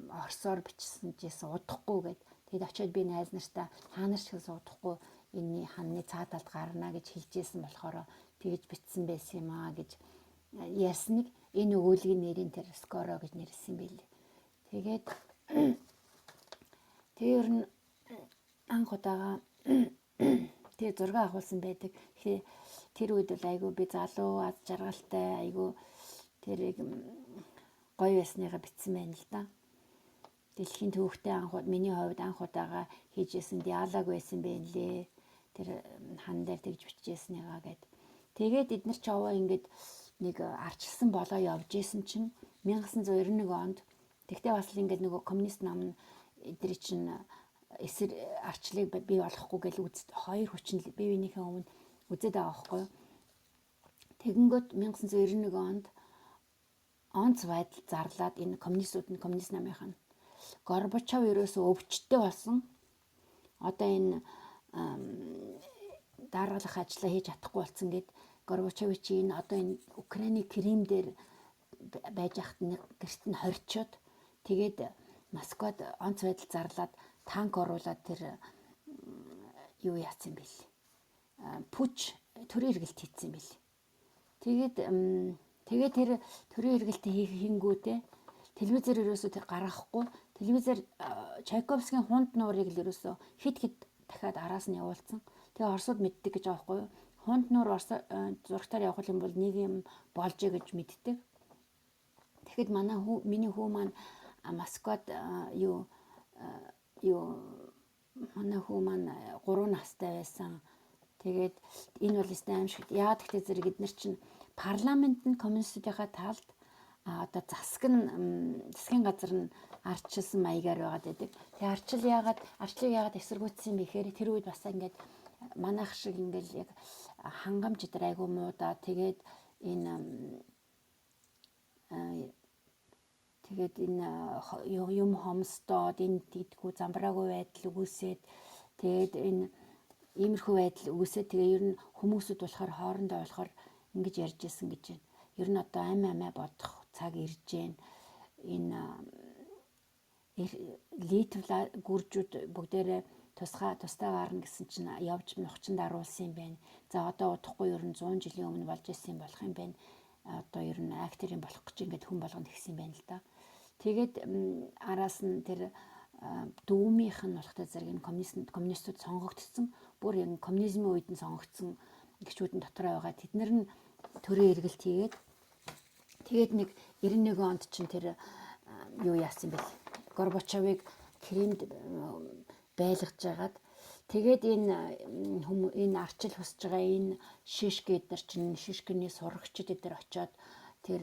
орсоор бичсэн жисэн, удахгүй гэд. Тэгэд очиод би найз нартаа та нар ч гэсэн удахгүй энэний ханны цаа талд гарна гэж хэлжсэн болохоор тэгж бичсэн байсан юм аа гэж ярьсныг энэ өгүүлгийн нэрийн тэр скоро гэж нэрлсэн байлээ. Тэгээд тэгээ ер нь анх удаага тэгээ зураг авахулсан байдаг. Тэгэхээр тэр үед бол айгүй би залуу, аз жаргалтай, айгүй тэрийг гоё байсныгаа бичсэн байна л да. Дэлхийн төвөгтэй анх миний хувьд анх удаага хийжсэн диалог байсан байх лээ. Тэр хан дээр тэгж бичижсэнийгаа гэд. Тэгээд эднэр ч овоо ингээд нэг арчилсан болоо явж исэн чинь 1991 онд тэгтээ бас л ингээд нөгөө коммунист нам нь эдгээр чинь эсэр арчлыг бий болохгүй гэж үз хоёр хүчин бие биенийхээ өмнө үзээд байгаа байхгүй юу. Тэгэнгүүт 1991 онд онц байдал зарлаад энэ коммунистууд нь коммунист намынх нь Горбачов ерөөсөө өвчтөй болсон. Одоо энэ даргалах ажлаа хийж чадахгүй болсон гэд Горбачович энэ одоо энэ Украины Крим дээр байж хахад нэг гэрт нь хорчоод тэгээд Москвад онц байдал зарлаад танк оруулаад тэр юу яатсан бэл. Пүч төрийн эргэлт хийцэн бэл. Тэгээд тэгээд тэр төрийн эргэлт хийх хингүүтээ телевизээр ерөөсөө тэр гаргахгүй телевизээр Чайковскийн хунд нуурыг л ерөөсөө хит хит дахиад араас нь явуулсан. Тэгээ Оросууд мэддэг гэж байгаа байхгүй юу? Хунд нуур Орос зурагтаар явах юм бол нэг юм болж гэж мэддэг. Тэгэхэд манай хүү миний хүү маань Москвад юу юу манай хүү маань 3 настай байсан. Тэгээд энэ бол өстой аимшигт. Яагаад гэвэл зэрэг эднэр чинь парламент нь коммунистуудынхаа талд одоо засаг нь засгийн газар нь ардчилсан маягаар байгаад байдаг. Тэгээ арчил яагаад арчлыг яагаад эсэргүүцсэн юм бэ гэхээр тэр үед бас ингээд манайх шиг ингээл яг хангамж өдр айгу муудаа тэгээд энэ тэгээд энэ юм хомсдоод энэ дийдгүү замбраагүй байдал өгөөсөөд тэгээд энэ иймэрхүү байдал өгөөсөө тэгээ ер нь хүмүүсүүд болохоор хоорондоо болохоор ингэж ярьж исэн гэж байна. Ер нь одоо ам амиа бодох цаг ирж байна. Энэ Литв гүржүүд бүгдээрээ тусгай тустай гарна гэсэн чинь явж нухчин даруулсан юм байна. За одоо удахгүй ер нь 100 жилийн өмнө болж исэн болох юм байна. Одоо ер нь актер юм болох гэж ингээд хүн болгонд тэгсэн юм байна л да. Тэгээд араас нь тэр дүүмийнх нь болохтой зэрэг энэ коммунист коммунистууд сонгогдсон. Бүр энэ коммунизмын үед нь сонгогдсон гişүүд нь дотроо байгаа. Тэд нар нь төрийн эргэлт хийгээд тэгээд нэг 91 онд чинь тэр юу яасан бэл Горбачовыг Кремд байлгаж жагаад тэгээд энэ энэ арчил хүсэж байгаа энэ шишг эднэр чинь шишгний сурагчид эднэр очиод тэр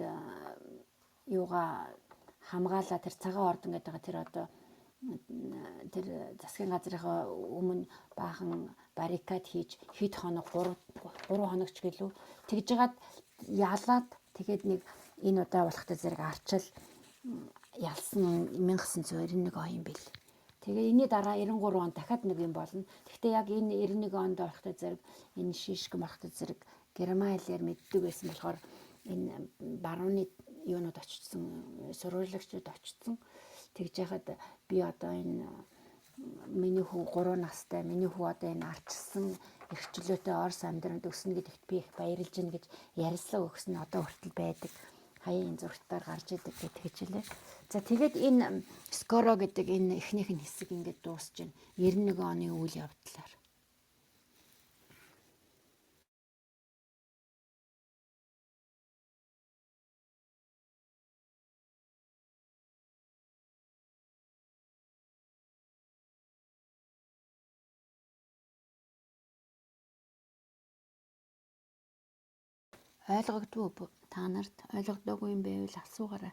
юугаа хамгаалаа тэр цагаан ордон гэдэг байгаа тэр одоо тэр засгийн газрынхаа өмнө баахан баррикад хийж хэд хоног 3 3 хоног ч гэлүү тэгж жагаад ялаад тэгээд нэг энэ удаа болохтой зэрэг арчил ялсан 1991 он юм бэл. Тэгээ энэний дараа 93 он дахиад нэг юм болно. Гэхдээ яг энэ 91 онд болохтой зэрэг энэ шишгэн болохтой зэрэг герман хэлээр мэддэг байсан болохоор энэ барууны юунууд очсон, сурвалжлагчуд очсон. Тэгж яхад би одоо энэ миний хүү 3 настай, миний хүү одоо энэ арчилсан эрхчлөөтэй Орос амьдралд өснө гэдэгт би их баярлж байна гэж ярилцлага өгсөн нь одоо хүртэл байдаг. Хаяа энэ зурагтаар гарч идэг гэж тэгж хэлээ. За тэгээд энэ Скоро гэдэг энэ эхнийх нь хэсэг ингээд дуусж байна. 91 оны үйл явдлаар. Ойлгогдвоо та нарт ойлгодоогүй юм байвал асуугаарай.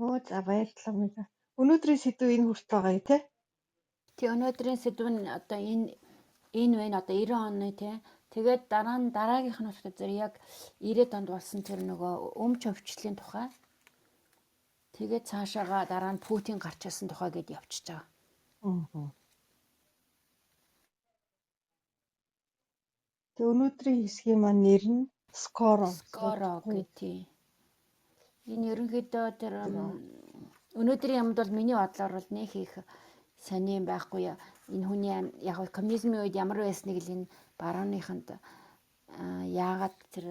Оо за баярлалаа Мила. Өнөөдрийн сэдв энэ хүртэл байгаа юм тий? Тий өнөөдрийн сэдв нь одоо энэ энэ вэ одоо 90 оны тий. Тэгээд дараа нь дараагийнх нь болохоор зэрэг яг 90-ад онд болсон тэр нөгөө өмч өвчлөлийн тухай. Тэгээд цаашаага дараа нь Путин гарч ирсэн тухай гэд явчихж байгаа. Аа. Тэг өнөөдрийн хэсгийн маань нэр нь Скоро. Скоро гэх тий. Энэ ерөнхийдөө тэр өнөөдрийн юмд бол миний бодлоор бол нэх их сони юм байхгүй. Энэ хүний яг коммунизмын үед ямар байсныг л энэ барууныханд яагаад тэр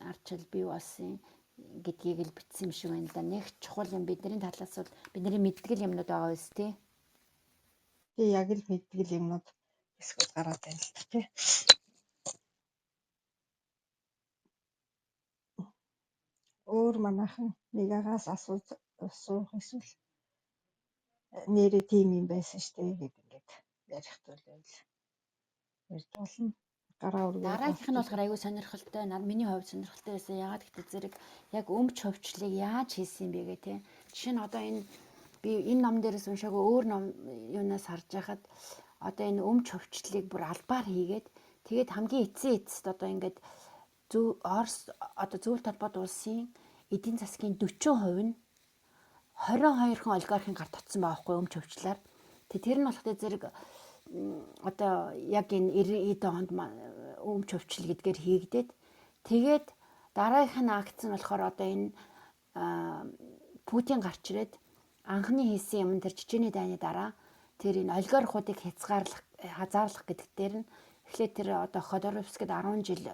арчил бий болсон гэдгийг л бичсэн юм шиг байна л да. Нэг чухал юм бидний талаас бол бидний мэддэг л юмнууд байгаа биз тий. Тий яг л мэддэг л юмнууд. Хэсгүүд гараад байна л та тий. Өөр манайхан нэгээс асуух эсвэл нэрээ тийм юм байсан штэ гэд ингээд ярих зүйл байвал ярьж болно. Гараа өргөөл Дараагийнх нь болчих. болохоор аягүй сонирхолтой. Над миний хувьд сонирхолтой байсан. Яагаад гэвэл зэрэг яг өмч хөвчлийг яаж хийсэн юм бэ гэх те. Жишээ нь одоо энэ би энэ ном дээрээс уншаагүй өөр ном юунаас харж байхад одоо энэ өмч хөвчлийг бүр албаар хийгээд тэгээд хамгийн эцсийн эцэст одоо ингээд зүү Орос одоо зүүл талбайд улсын эдийн засгийн 40% нь 22 хон олигархийн гарт очсон байгаа хгүй өмч хөвчлөөр. Тэгээ тэр нь болохоор зэрэг одоо яг энэ 90 онд өмч хөвчл гэдгээр хийгдээд тэгээд дараагийнх нь акц нь болохоор одоо энэ Путин гарч ирээд анхны хийсэн юм тэр Чечений дайны дараа тэр энэ олигархуудыг хязгаарлах хазаарлах гэдэг дээр нь эхлээд тэр одоо Ходоровскид 10 жил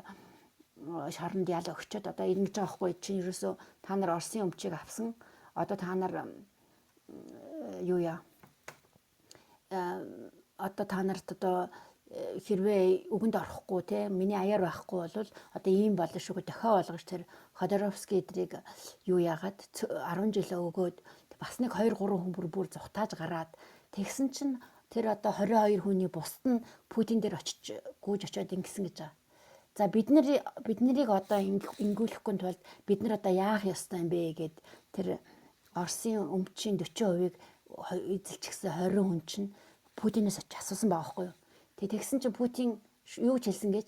шоронд ял өгчөөд одоо ингэж байгаа хгүй чинь ерөөсөө та нар Оросын өмчийг авсан одоо та нар юу яа одоо та нарт одоо хэрвээ үгэнд орохгүй те миний аяар байхгүй бол одоо ийм болно шүү гэж дохио болгож тэр Ходоровский эдрийг юу яагаад 10 жил өгөөд бас нэг 2 3 хүн бүр бүр зүхтааж гараад тэгсэн чинь тэр одоо 22 хүний бусд нь Путин дээр очиж гүйж очиод ингэсэн гэж байгаа. За бид нар бид нарыг одоо ингүүлэхгүй тулд бид нар одоо яах ёстой юм бэ гэд тэр Оросын өмчийн 40%-ийг эзэлчихсэн 20 хүн чинь Путинээс очиж асуусан байгаа байхгүй юу. Тэгээ тэгсэн чинь Путин юу ч хэлсэн гэж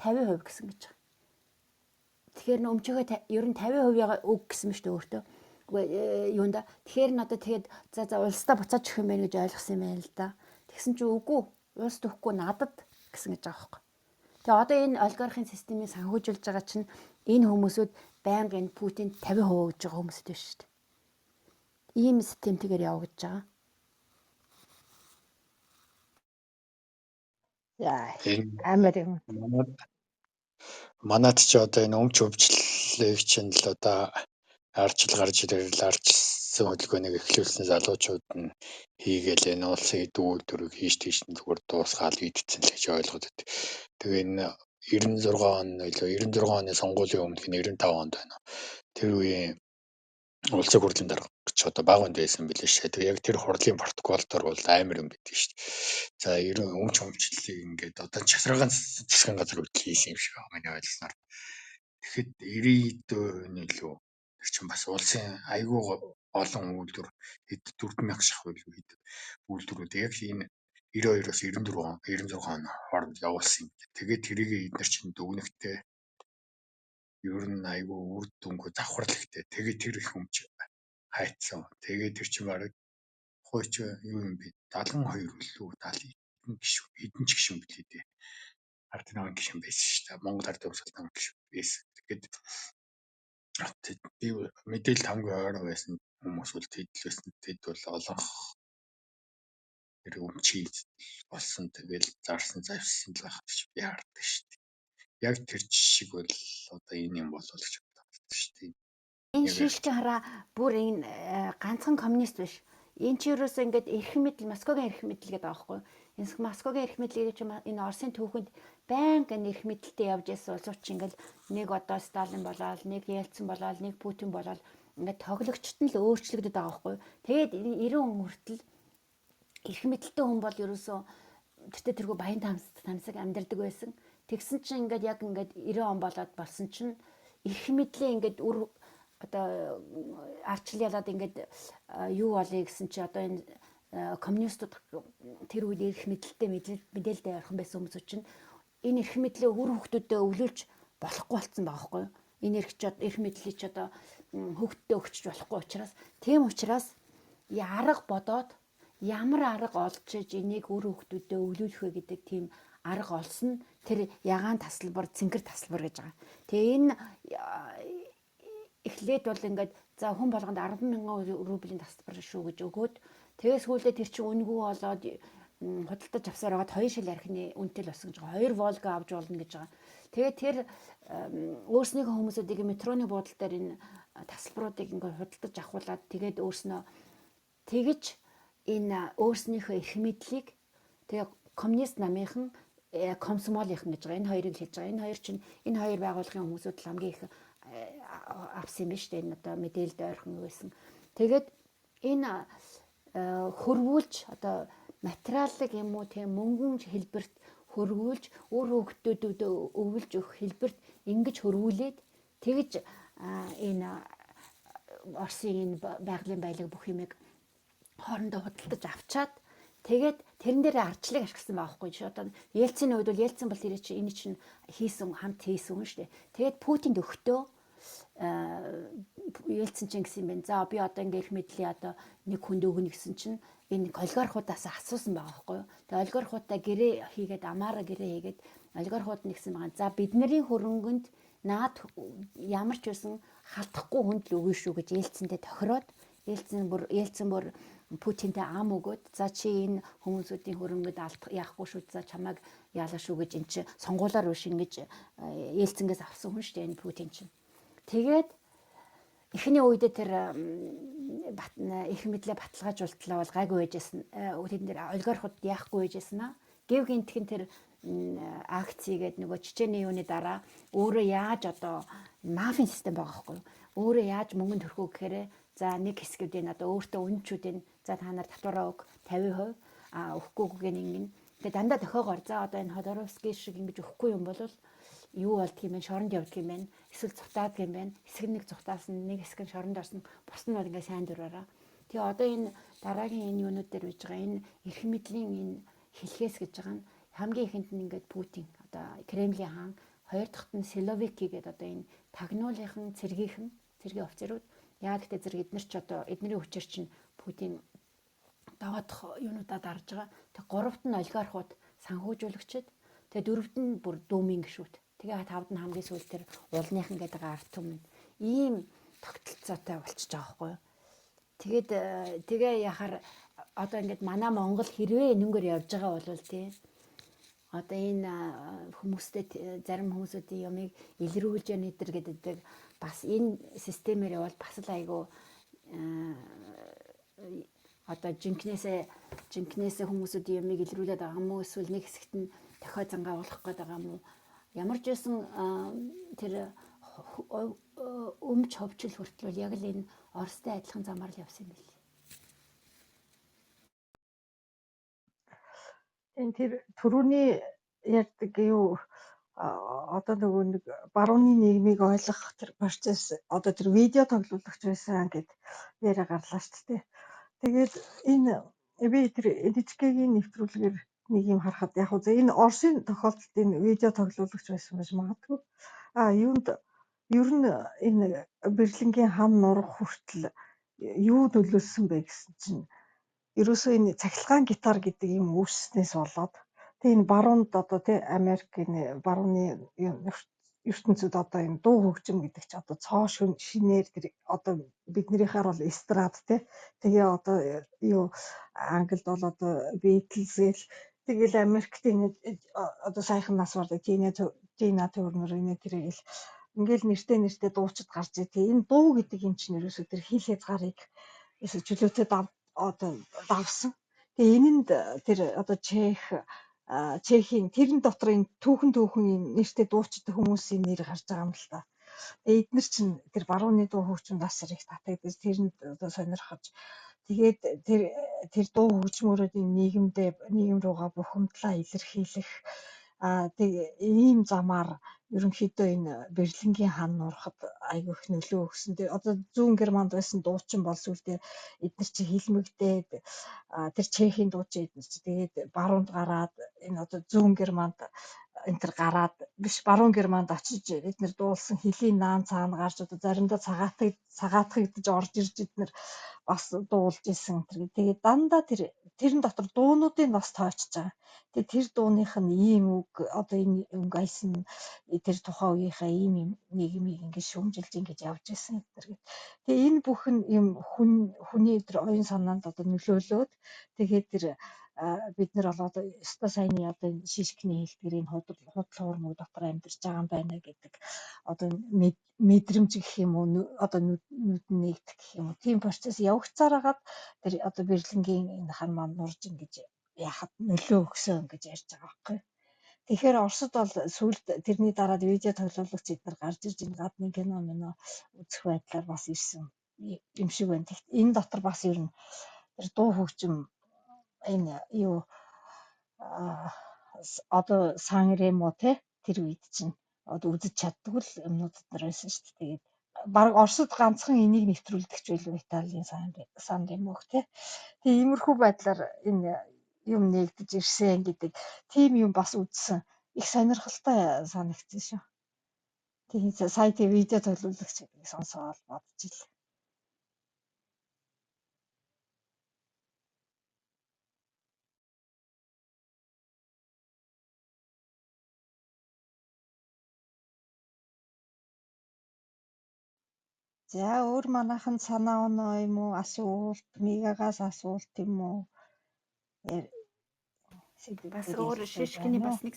50% гэсэн гэж байгаа. Тэгэхээр н өмчөөгөө ер нь 50%-ийг өг гэсэн мэт өөртөө. Үгүй юунда. Тэгэхээр н одоо тэгээд за за улсдаа буцааж өгөх юм байна гэж ойлгосон юм байна л да. Тэгсэн чинь үгүй улс өгөхгүй надад гэсэн гэж байгаа байхгүй. Тэгээ одоо энэ олигархийн системийг санхүүжүүлж байгаа чинь энэ хүмүүсүүд байнга энэ Путинд 50% өгж байгаа хүмүүсүүд биш шүү дээ. Ийм системтэйгээр явагдаж байгаа. Яа Энэ амар юм. манад манад ч одоо энэ өмч өвчлөлийг чинь л одоо арчил гарч ирэл арчилсан хөдөлгөөнийг эхлүүлсэн залуучууд нь хийгээл энэ улсын эд үйлдвэрийг хийш тийш нь зүгээр дуусгаал идсэн л гэж ойлгоод байт. Тэгээ энэ 96 он илүү 96 оны сонгуулийн өмнөх нь 95 онд байна. Тэр үеийн улсын хурлын дарга гэж одоо бага хүнд байсан билээ шээ. Тэгээ яг тэр хурлын протокол дор бол амар юм байдаг шүү дээ. За 90 өмч өмчлөлийг ингээд одоо часраган засгийн газар хөдөл хийсэн юм шиг байна миний ойлгосноор. Тэгэхэд 90% нь илүү тэр чинь бас улсын айгүй олон үйлдвэр хэд 4000 шахуу илүү хэд үйлдвэрүүд яг энэ 92-оос 94 он 96 он хооронд явуулсан юм. Тэгээд тэрийг эднэр чинь дүгнэхтэй ер нь айгүй үр дүнгүй завхарлахтай. Тэгээд тэр их өмч хайцсан. Тэгээд тэр чинь бараг хууч юу юм бэ? 72 үлээ 70 хэдэн гишүүн хэдэн ч гишүүн билээ дээ. Ард намын гишүүн байсан шүү дээ. Монгол ард түмсэлт гишүүн байсан. Тэгээд би мэдээлэл хамгийн ойрон байсан хүмүүс бол тэд л байсан. Тэд бол олонх тэр өмчий болсон. Тэгэл зарсан завьсан л байх гэж би хардаг шүү дээ. Яг тэр шиг бол одоо энэ юм болов гэж боддог шүү дээ. Энэ Яг шишгэн хараа бүр энэ ганцхан коммунист биш. Энэ чи ерөөсөө ингээд эрх мэдэл Москвагийн эрх мэдэл гэдэг байгаа байхгүй юу? Энэ Москвагийн эрх мэдэл гэдэг чинь энэ Оросын түүхэнд байнга энэ эрх мэдэлтэй явж исэн улсууд чинь ингээд нэг одоо Сталин болоод, нэг Ельцин болоод, нэг Путин болоод ингээд тоглогчт нь л өөрчлөгдөд байгаа байхгүй юу? Тэгээд 90 он хүртэл эрх мэдэлтэй хүн бол ерөөсөө тэртээ тэргүй баян тамсаг амьдардаг байсан. Тэгсэн чинь ингээд яг ингээд 90 он болоод болсон чинь эрх мэдлээ ингээд үр одоо арчил ялаад ингээд юу болъё гэсэн чи одоо энэ коммунистууд тэр үед эрх мэдэлтэй мэдээлэлтэй орхон байсан хүмүүсүүд чинь энэ эрх мэдлээ үр хүүхдүүдэд өвлүүлж болохгүй болсон байгаа байхгүй юу? Энэ эрх чи эрх мэдлийг чи одоо хүүхдтэд өгчөж болохгүй учраас тийм учраас арга бодоод ямар арга олж иж энийг үр хүүхдүүдэд өвлүүлэх вэ гэдэг тийм арга олсон тэр ягаан тасалбар, цэнгэр тасалбар гэж байгаа. Тэгээ энэ эхлээд бол ингээд за хүн болгонд 10 мянган рублийн тасалбар шүү гэж өгөөд тэгээ сүүлдээ тэр чинь үнэгүй болоод худалдаж авсаар байгаад хоёр шил архины үнэтэй л болсон гэж байгаа. Хоёр Волга авч болно гэж байгаа. Тэгээ тэр өөрснийхөө хүмүүсүүдийг метроны буудал дээр энэ тасалбаруудыг ингээд худалдаж авахуулаад тэгээд өөрснөө тэгэж энэ өөрснийхөө эрх мэдлийг тэгээ коммунист намынхан, комсомолынхан гэж байгаа. Энэ хоёрыг л хэлж байгаа. Энэ хоёр чинь энэ хоёр байгууллагын хүмүүсүүд л хамгийн их авсан юм биш үү? Энэ одоо мэдээлэлд ойрхон байсан. Тэгээд энэ хөрвүүлж одоо материалыг юм уу тийм мөнгөн хэлбэрт хөрвүүлж үр хөвгтүүдэд өвлж өгөх хэлбэрт ингэж хөрвүүлээд тэгж энэ Оросын энэ байгалийн баялаг бүх юмыг хоорондоо худалдаж авчаад тэгээд тэрэн дээр ардчлалыг ашигласан байгаа байхгүй. Одоо Ельцины үед бол Ельцин бол тэр чинь энэ чинь хийсэн, хамт хийсэн хүн шүү дээ. Тэгээд Путинд өгтөө Ельцин чинь гэсэн юм байна. За би одоо ингээ эрх мэдлийн одоо нэг хүнд өгнө гэсэн чинь энэ олигархуудаас асуусан байгаа байхгүй юу. Тэгээ олигархуудаа гэрээ хийгээд, амаараа гэрээ хийгээд олигархууд нэгсэн байгаа. За бидний хөрөнгөнд наад ямар ч байсан халдахгүй хүнд л өгнө шүү гэж Ельцинтэй тохироод Ельцин бүр Путинтэй ам өгөөд, за чи энэ хүмүүсүүдийн хөрөнгөд алдах яахгүй шүү, за чамайг яалаа шүү гэж эн чи сонгуулаар биш ингэж Ельцингээс авсан хүн шүү дээ энэ Путин чинь. Тэгээд эхний үедээ тэр их мэдлээ баталгаажуултлаа бол гайгүй байжсэн. Тэд нэр олигархууд яахгүй байжсэн аа. Гэв гинтхэн тэр акц хийгээд нөгөө Чечений юуны дараа өөрөө яаж одоо мафийн систем байгаа байхгүй юу? Өөрөө яаж мөнгөнд төрөх үү гэхээр за нэг хэсгүүдийн одоо өөртөө үнчүүдийн за та нар татвараа өг 50%, а өгөхгүйг нь ингэн. Тэгээ дандаа тохиогоор за одоо энэ Ходоровский шиг ингэж өгөхгүй юм бол юу болдго юм бэ? Шоронд явдаг юм байна. Эсвэл цутаадаг юм байна. Хэсэг нэг цутаасан, нэг хэсэг нь шоронд орсон. Бус нь бол ингээ сайн дураараа. Тэгээ одоо энэ дараагийн энэ юунууд дээр биж байгаа энэ эрх мэдлийн энэ хэлхээс гэж байгаа нь хамгийн ихэнд нь ингээд Путин одоо Кремлийн хаан, хоёр дахьт нь Силовики гэдэг одоо энэ тагнуулынхан цэргийнхэн, цэргийн офицерууд. Яа гэхдээ зэрэг эднэр ч одоо эднэрийн хүчээр чинь Путин доодох юунуудаа дарж байгаа. Тэг гуравт нь олигархууд, санхүүжүүлэгчид, тэгээ дөрөвд нь бүр дүүмийн гишүүд. Тэгээ тавд нь хамгийн сүүл тэр уулныхан гэдэг ард түмэн. Ийм тогтолцоотой болчихж байгаа байхгүй юу? Тэгээд тэгээ яхаар одоо ингээд манай Монгол хэрвээ энэнгээр явж байгаа бол тий одоо энэ хүмүүстэй зарим хүмүүсүүдийн юмыг илрүүлж яа нэдэр гэдэг бас энэ системээр явбал бас л айгүй одоо жинкнээсээ хүмүүсүүдийн юмыг илрүүлээд байгаа юм уу, эсвэл нэг хэсэгт нь дохио зангаа болох гээд байгаа юм уу, ямар ч байсан тэр өмч ховчл хүртэл яг л энэ Оростой адилхан замаар л явсан юм бэл. Тийм, тэр түрүүний ярьдаг юу одоо нөгөө нэг барууны нийгмийг ойлгох тэр процесс, одоо тэр видео тоглуулагч байсан гэд яриа гарлаа шүү дээ. Тэгээд энэ би тэр NHK-ийн нэвтрүүлгээр нэг юм харахад яг уу энэ Оросын тохиолдолд энэ видео тоглуулагч байсан байж магадгүй. А юунд ер нь энэ Берлингийн хам нурах хүртэл юу нөлөөлсөн бэ гэсэн чинь ерөөсөө энэ цахилгаан гитар гэдэг юм үүсснээс болоод тэгээ энэ баруунд одоо тий Америк энэ барууны ертөнцид одоо энэ дуу хөгжим гэдэг чи одоо цоо шинээр тэр одоо биднийхээр бол эстрад тий, тэгээ одоо юу Англид бол одоо Beatles гээл тэгэл Америкт энэ одоо саяхан нас бардаг Тина Турнер энэ тэргээл ингээл нэртэй нэртэй дуучид гарч ир. Тэгээ энэ дуу гэдэг юм чинь ерөөсөө тэр хил хязгаарыг ерөөсөө чөлөөтэй одоо давсан. Тэгээ энэнд тэр одоо Чех, Чехийн тэрэн дотор энэ түүхэн түүхэн юм нэртэй дуучид хүмүүсийн нэр гарч байгаа юм л та. Тэгээ эднэр чинь тэр барууны дуу хөгжим бас их татагдаж тэрэнд одоо сонирхож тэгээд тэр тэр дуу хөгжмөрөө энэ нийгэмдээ нийгэм руугаа бухимдлаа илэрхийлэх тэг ийм замаар ерөнхийдөө энэ Берлингийн хан нурахад айгүй их нөлөө өгсөн. Тэгээ одоо зүүн Германд байсан дуучин бол сүүлдээ эднэр чи хилмигдээд тэр Чехийн дуучин эднэр чи тэгээд баруунд гараад энэ одоо зүүн Германд энэ төр гараад биш баруун Германд очиж эднэр дуулсан хөлийн наан цаана гарч одоо заримдаа цагаатгагдаж орж ирж эднэр бас дуулж исэн. Тэгээд дандаа тэр тэрэн дотор дуунуудыг бас тоочж байгаа. Тэгээд тэр дууных нь ийм үг одоо энэ өнгө аясан тэр тухайн үеийнхээ ийм юм нийгмийг ингэж шүүмжилж ингэж явж исэн гэдэг. Тэгээ энэ бүхэн юм хүн хүний тэр оюун санаанд одоо нөлөөлөөд тэгээд тэр бид нар бол одоо ёстой саяны одоо энэ шишгний хэлтгэрийн худал хуурмаг дотор амьдарч байгаа юм байна гэдэг одоо мэдрэмж гэх юм уу, одоо нүд нэгдэх гэх юм уу, тийм процесс явагдсаар хагаад тэр одоо Берлингийн энэ хан маань нурж ингэж яхад нөлөө өгсөн гэж ярьж байгаа байхгүй. Тэгэхээр Оросд бол сүүлд тэрний дараа видео тоглуулагч эднэр гарч ирж энэ гадны кино мино үзэх байдлаар бас ирсэн юм шиг байна. Тэгэхдээ энэ дотор бас ер нь тэр дуу хөгжим энэ юу одоо Сан Ремо те тэр үед чинь одоо үзэж чаддгүй л юмнууд нар байсан шүү дээ. Тэгээд баг Оросд ганцхан энийг нэвтрүүлдэг ч байлгүй Италийн Сан Ремог те. Тэгээ иймэрхүү байдлаар энэ юм нээгдэж ирсэн гэдэг тийм юм бас үзсэн. Их сонирхолтой санагдсан шүү. Тийм сая тийм видео төлөвлөгч гэдгийг сонсоод бодож ил. За өөр манайхан санаа оноо юм уу асуулт, Мигагаас асуулт юм уу? Бас Сэдвүүдээр өөр ярилцвал шишгиний байна уу? бас нэг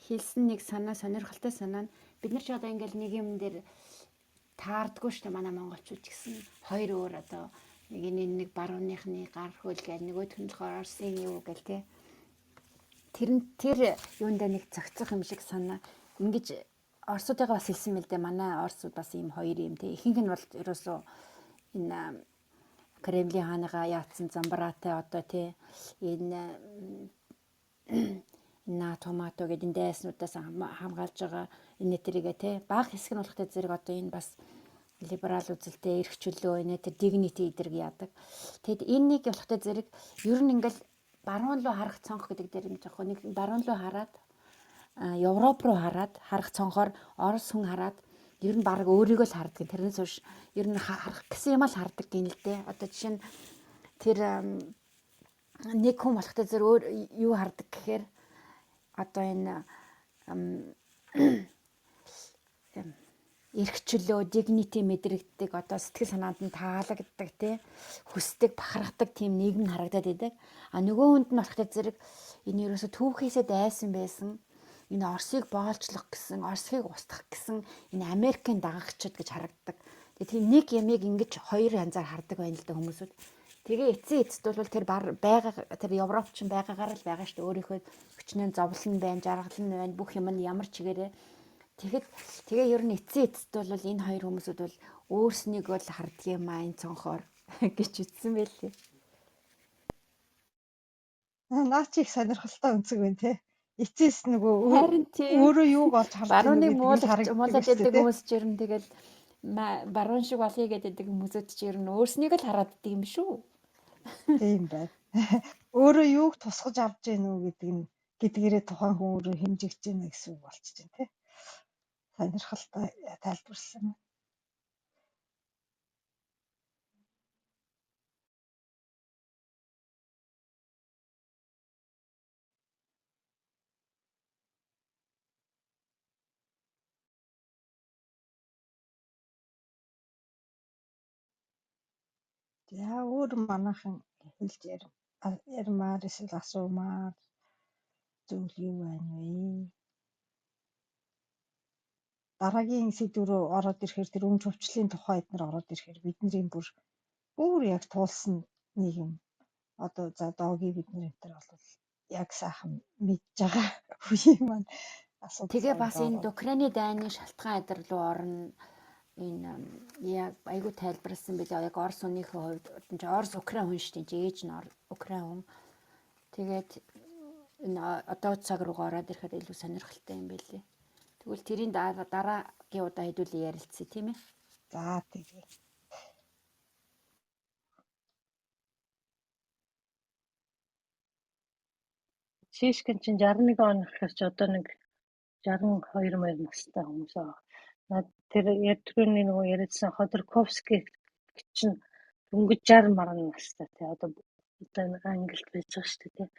хэлсэн нэг санаа сонирхолтой санаа нь бид нар ч одоо ингээл нэг юм дээр таардггүй шүү дээ манай монголчууд ч гэсэн хоёр өөр одоо нэг энэ нэг барууныхны гар хөл гээл нөгөөх нь болохоор Оросын юу гээл те тэр нь тэр юундаа нэг зохицох юм шиг санаа ингэж Оросуудыгаа бас хэлсэн мэл дээ манай Оросууд бас ийм хоёр юм те ихэнх нь бол ерөөсөө энэ Кремлийн хааныгаа яатсан замбраатай одоо тий энэ НАТО мато гэдэг энэ дайснуудаас хамгаалж байгаа энэ тэрийгэ тий баг хэсэг нь болохтой зэрэг одоо энэ бас либерал үзэлтэй эрх чөлөө энэ тэр дигнити эдэрг яадаг. Тэгэд энэ нэг болохтой зэрэг ер нь ингээл баруун руу харах цонх гэдэг дээр юм жоох нэг баруун руу хараад Европ руу хараад харах цонхоор Орос хүн хараад ер нь баг өөрийгөө л хардаг. Тэрнээс хойш ер нь харах гэсэн юм л хардаг гин л дээ. Одоо жишээ нь тэр нэг хүн болохтой зэрэг өөр юу хардаг гэхээр одоо энэ эрх чөлөө, dignity мэдрэгддэг, одоо сэтгэл санаанд нь таалагддаг тий хүсдэг, бахархдаг тийм нийгэм харагдаад идэг. А нөгөө хүнд нь болохоор зэрэг энэ ерөөсө түүхээсээ дайсан байсан. Энэ Оросыг боолчлох гэсэн, Оросыг устгах гэсэн энэ Америкийн дагагчид гэж харагддаг. Тэгээ тийм нэг ямиг ингэж хоёр янзаар хардаг байна л да хүмүүсүүд. Тэгээ эцсийн эцэст бол тэр байгаа тэр Европчин байгаагаар л байгаа шүү дээ. Өөрийнхөө өчнөө зовлон байна, жаргал нь байна, бүх юм нь ямар чигээрээ. Тэгэхэд тэгээ ер нь эцсийн эцэст бол энэ хоёр хүмүүсүүд бол өөрснийг бол харддаг юм аа энэ цонхоор гэж үтсэн байлээ. Наа чи их сонирхолтой өнцөг байна те. Эцэс нөгөө Харин тийм өөрөө юуг олж харж ийнө барууныг гэдэг нь муулах харагддаг муулаад шүү дээ байдаг те. хүмүүс ч ер нь тэгэл баруун шиг болъё гэдэг хүмүүсүүд ч ер нь өөрснийг л хараад идэг юм шүү. Тийм байна. Өөрөө юуг тусгаж авч гин үү гэдэг нь гэдгээрээ тухайн хүн өөрөө хэмжигдэж гинэ гэсэн үг болчихж байна те. Сонирхолтой тайлбарласан. За өөр манайхан хэлж ярмаар эсвэл асуумаар зүйл юу байна вэ? Дараагийн сэдв рүү ороод ирэхээр тэр өмч хөвчлийн тухай эднэр ороод ирэхээр бидний бүр бүр яг туулсан нэг юм одоо за дооги бид нар энэ төр бол яг сайхан мэдж байгаа үеийн маань асуудал Тэгээ онд бас энэ ороод Украины дайны шалтгаан эдэр рүү орно энэ яг айгүй тайлбарласан билээ. Яг Орос хүнийхээ хувьд энэ чинь Орос Украин хүн шүү дээ. Ээж нь Украин хүн. Тэгээд энэ одоо цаг руугаа ороод ирэхэд илүү сонирхолтой юм билээ. Тэгвэл тэрийн дараагийн удаа хэдүүлээ ярилцъя тийм ээ. За тэгээ. Шишкин чинь 61 он гэхээр чи одоо нэг 62 маяг настай хүмүүс аа. Над тэр түрүүний нөгөө яриадсан Ходорковский чинь дөнгөж 60 маран настай тий одоо одоо энэ Англид байж байгаа шүү дээ тий.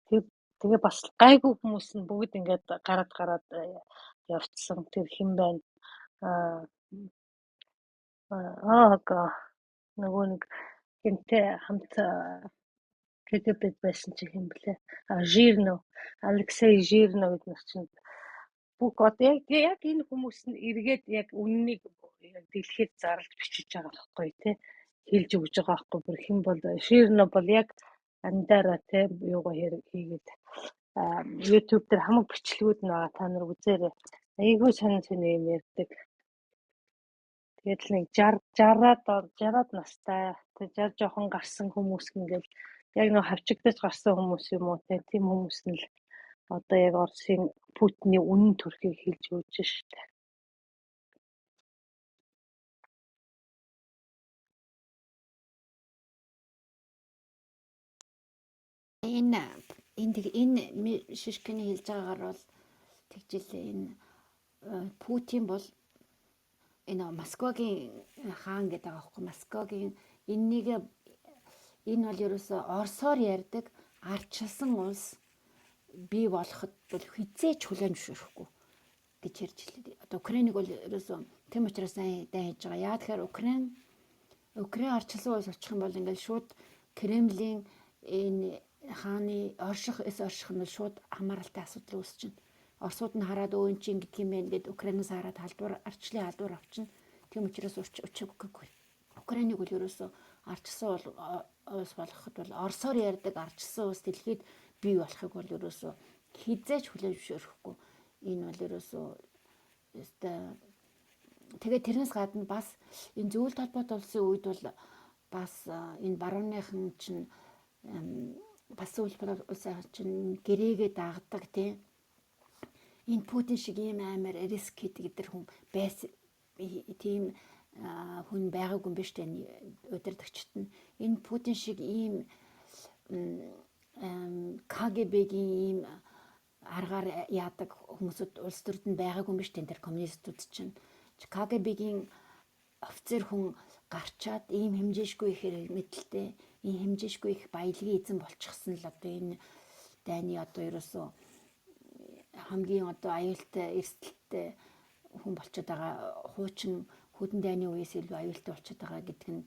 Тэр тэгээ бас гайгүй хүмүүс нь бүгд ингээд гараад гараад явцсан. Тэр хэн байна? Аа аа нөгөө нэг хинтээ хамт КГБ-д байсан чи хэн блэ? А Жирнов, Алексей Жирнов эднэр чинь бүх одоо яг яг энэ хүмүүс нь эргээд яг үннийг яг дэлхийд зарлж бичиж байгаа байхгүй тий хэлж өгж байгаа байхгүй бүр хэн бол Жирнов бол яг Андаараа те юугаа хийгээд YouTube дээр хамаг бичлэгүүд нь байгаа, та нар үзээрэй. Айгүй сонин сонин юм ярьдаг. Тэгээд л нэг 60 60-аад настай тэг 60 жоохон гарсан хүмүүс ингээл яг нэг хавчигдаж гарсан хүмүүс юм уу те, тийм хүмүүс нь л одоо яг Оросын Путиний үнэн төрхийг хэлж өгч штэ. Энэ энэ энэ Шишкиний хэлж байгаагаар бол тэгжилээ, энэ Путин бол энэ Москвагийн хаан гэдэг байгаа байхгүй, Москвагийн энэнийг энэ бол ерөөсөө Оросоор ярьдаг ардчилсан улс бий болоход бол хизээч хүлээн зөвшөөрөхгүй гэж ярьж хэлээ. Одоо Украиныг бол ерөөсөө тэм учраас дайн хийж байгаа. Яа тэгэхээр Украин ардчилсан улс очих юм бол ингээл шууд Кремлийн энэ хааны орших эс орших нь шууд хамааралтай асуудал үүсчихнэ. Оросууд нь хараад өө эн чинь гэдэг юм байна гэд Украинаас хараад халдвар ардчлалын халдвар авчна. Тийм учраас учиргүй. Украиныг бол ерөөсөө ардчилсан улс болгоход бол Оросоор ярьдаг ардчилсан улс дэлхийд бий болохыг бол ерөөсөө хизээч хүлээн зөвшөөрөхгүй. Энэ бол ерөөсөө өстой. Тэгээд тэрнээс гадна бас энэ зөвлөлт холбоот улсын үед бол бас энэ барууныхан чинь бас зөвлөлт улсын чинь гэрээгээ дагдаг тийм. Энэ Путин шиг ийм амар риск хийдэг гэдэг хүн байсан тийм хүн байгаагүй юм биш үү удирдагчид нь. Энэ Путин шиг ийм КГБ-гийн ийм аргаар яадаг хүмүүсүүд улс төрд нь байгаагүй юм биш үү тэр коммунистууд чинь. КГБ-гийн офицер хүн гарчаад ийм хэмжээшгүй их мэдэлтэй, ийм хэмжээшгүй их баялагын эзэн болчихсон л одоо энэ дайны одоо ерөөсөө хамгийн одоо аюултай эрсдэлтэй хүн болчиход байгаа, хуучин хүдэн дайны үеэс илүү аюултай болчиход байгаа гэдэг нь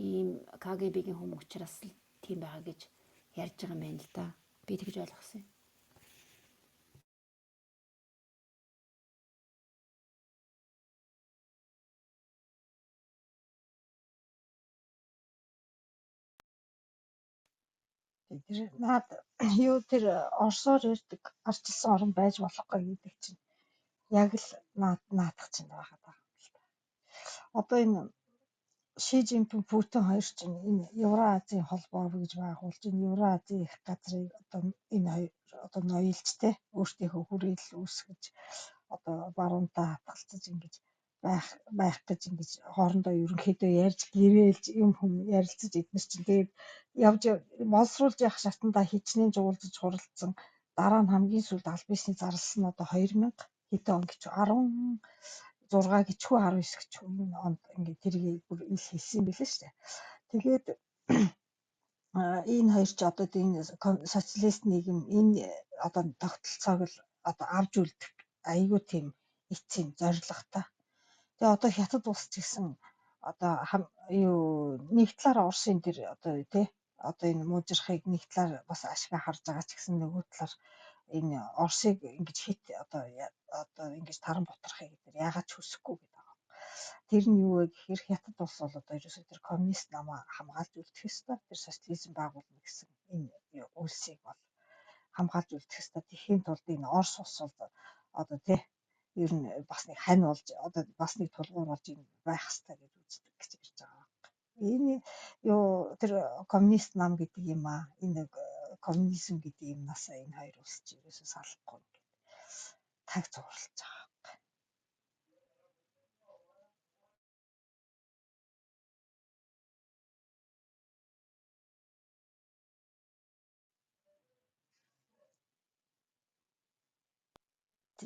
ийм КГБ-гийн хүмүүс учраас л тийм байгаа гэж ярьж байгаа юм байна л да. Би тэгж ойлгосон юм. Тэр наад юу тэр Оросоор ярьдаг ардчилсан орн байж болохгүй гэдэг чинь яг л наад наадах чинь байгаад байгаа юм л та. Одоо энэ Ши Жинпин Путин хоёр чинь энэ Евроазийн холбоо гэж байгуулж, энэ Евроазийн их газрыг одоо энэ хоёр одоо ноёлж те өөртөөхөө хүрээлэл үүсгэж одоо баруунтаа хатгалцаж ингэж байх гэж ингэж хоорондоо ерөнхийдөө ярьж гэрээлж юм хүм ярилцаж эднэр чинь тэгээд явж боловсруулж явах шатандаа хичнээн жуулдаж хуралдсан, дараа нь хамгийн сүүлд аль биесний зарласан нь одоо 2000 хэдэн он гэж 16 гэж хүү 19 гэж хүү энэ онд ингээд тэрийг бүр ил хэлсэн юм билээ шүү дээ. Тэгээд энэ хоёр ч одоо энэ социалист нийгэм энэ одоо тогтолцоог л одоо авч үлдэх айгүй тийм эцсийн зорилготой. Тэгээ одоо Хятад улс ч гэсэн одоо юу нэг талаар Оросын тэр одоо тий одоо энэ муужрахыг нэг талаар бас ашиг харж байгаа ч гэсэн нөгөө талаар энэ Оросыг ингэж хит одоо одоо ингэж таран бутрахыг тэр яагаад ч хүсэхгүй гэдэг байгаа. Тэр нь юу вэ гэхээр Хятад улс бол одоо ерөөсөө тэр коммунист намаа хамгаалж үлдэх ёстой. Тэр социализм байгуулна гэсэн энэ үйлсийг бол хамгаалж үлдэх ёстой. Тэхийн тулд энэ Орос улс бол одоо тий ер нь бас нэг хань болж одоо бас нэг тулгуур болж юм байх ёстой гэж үздэг гэж ярьж байгаа юм. Энэ юу тэр коммунист нам гэдэг юм аа. Энэ коммунизм гэдэг юмнаас энэ хоёр улс чи ерөөсөө салахгүй ингээд таг зурлаж байгаа.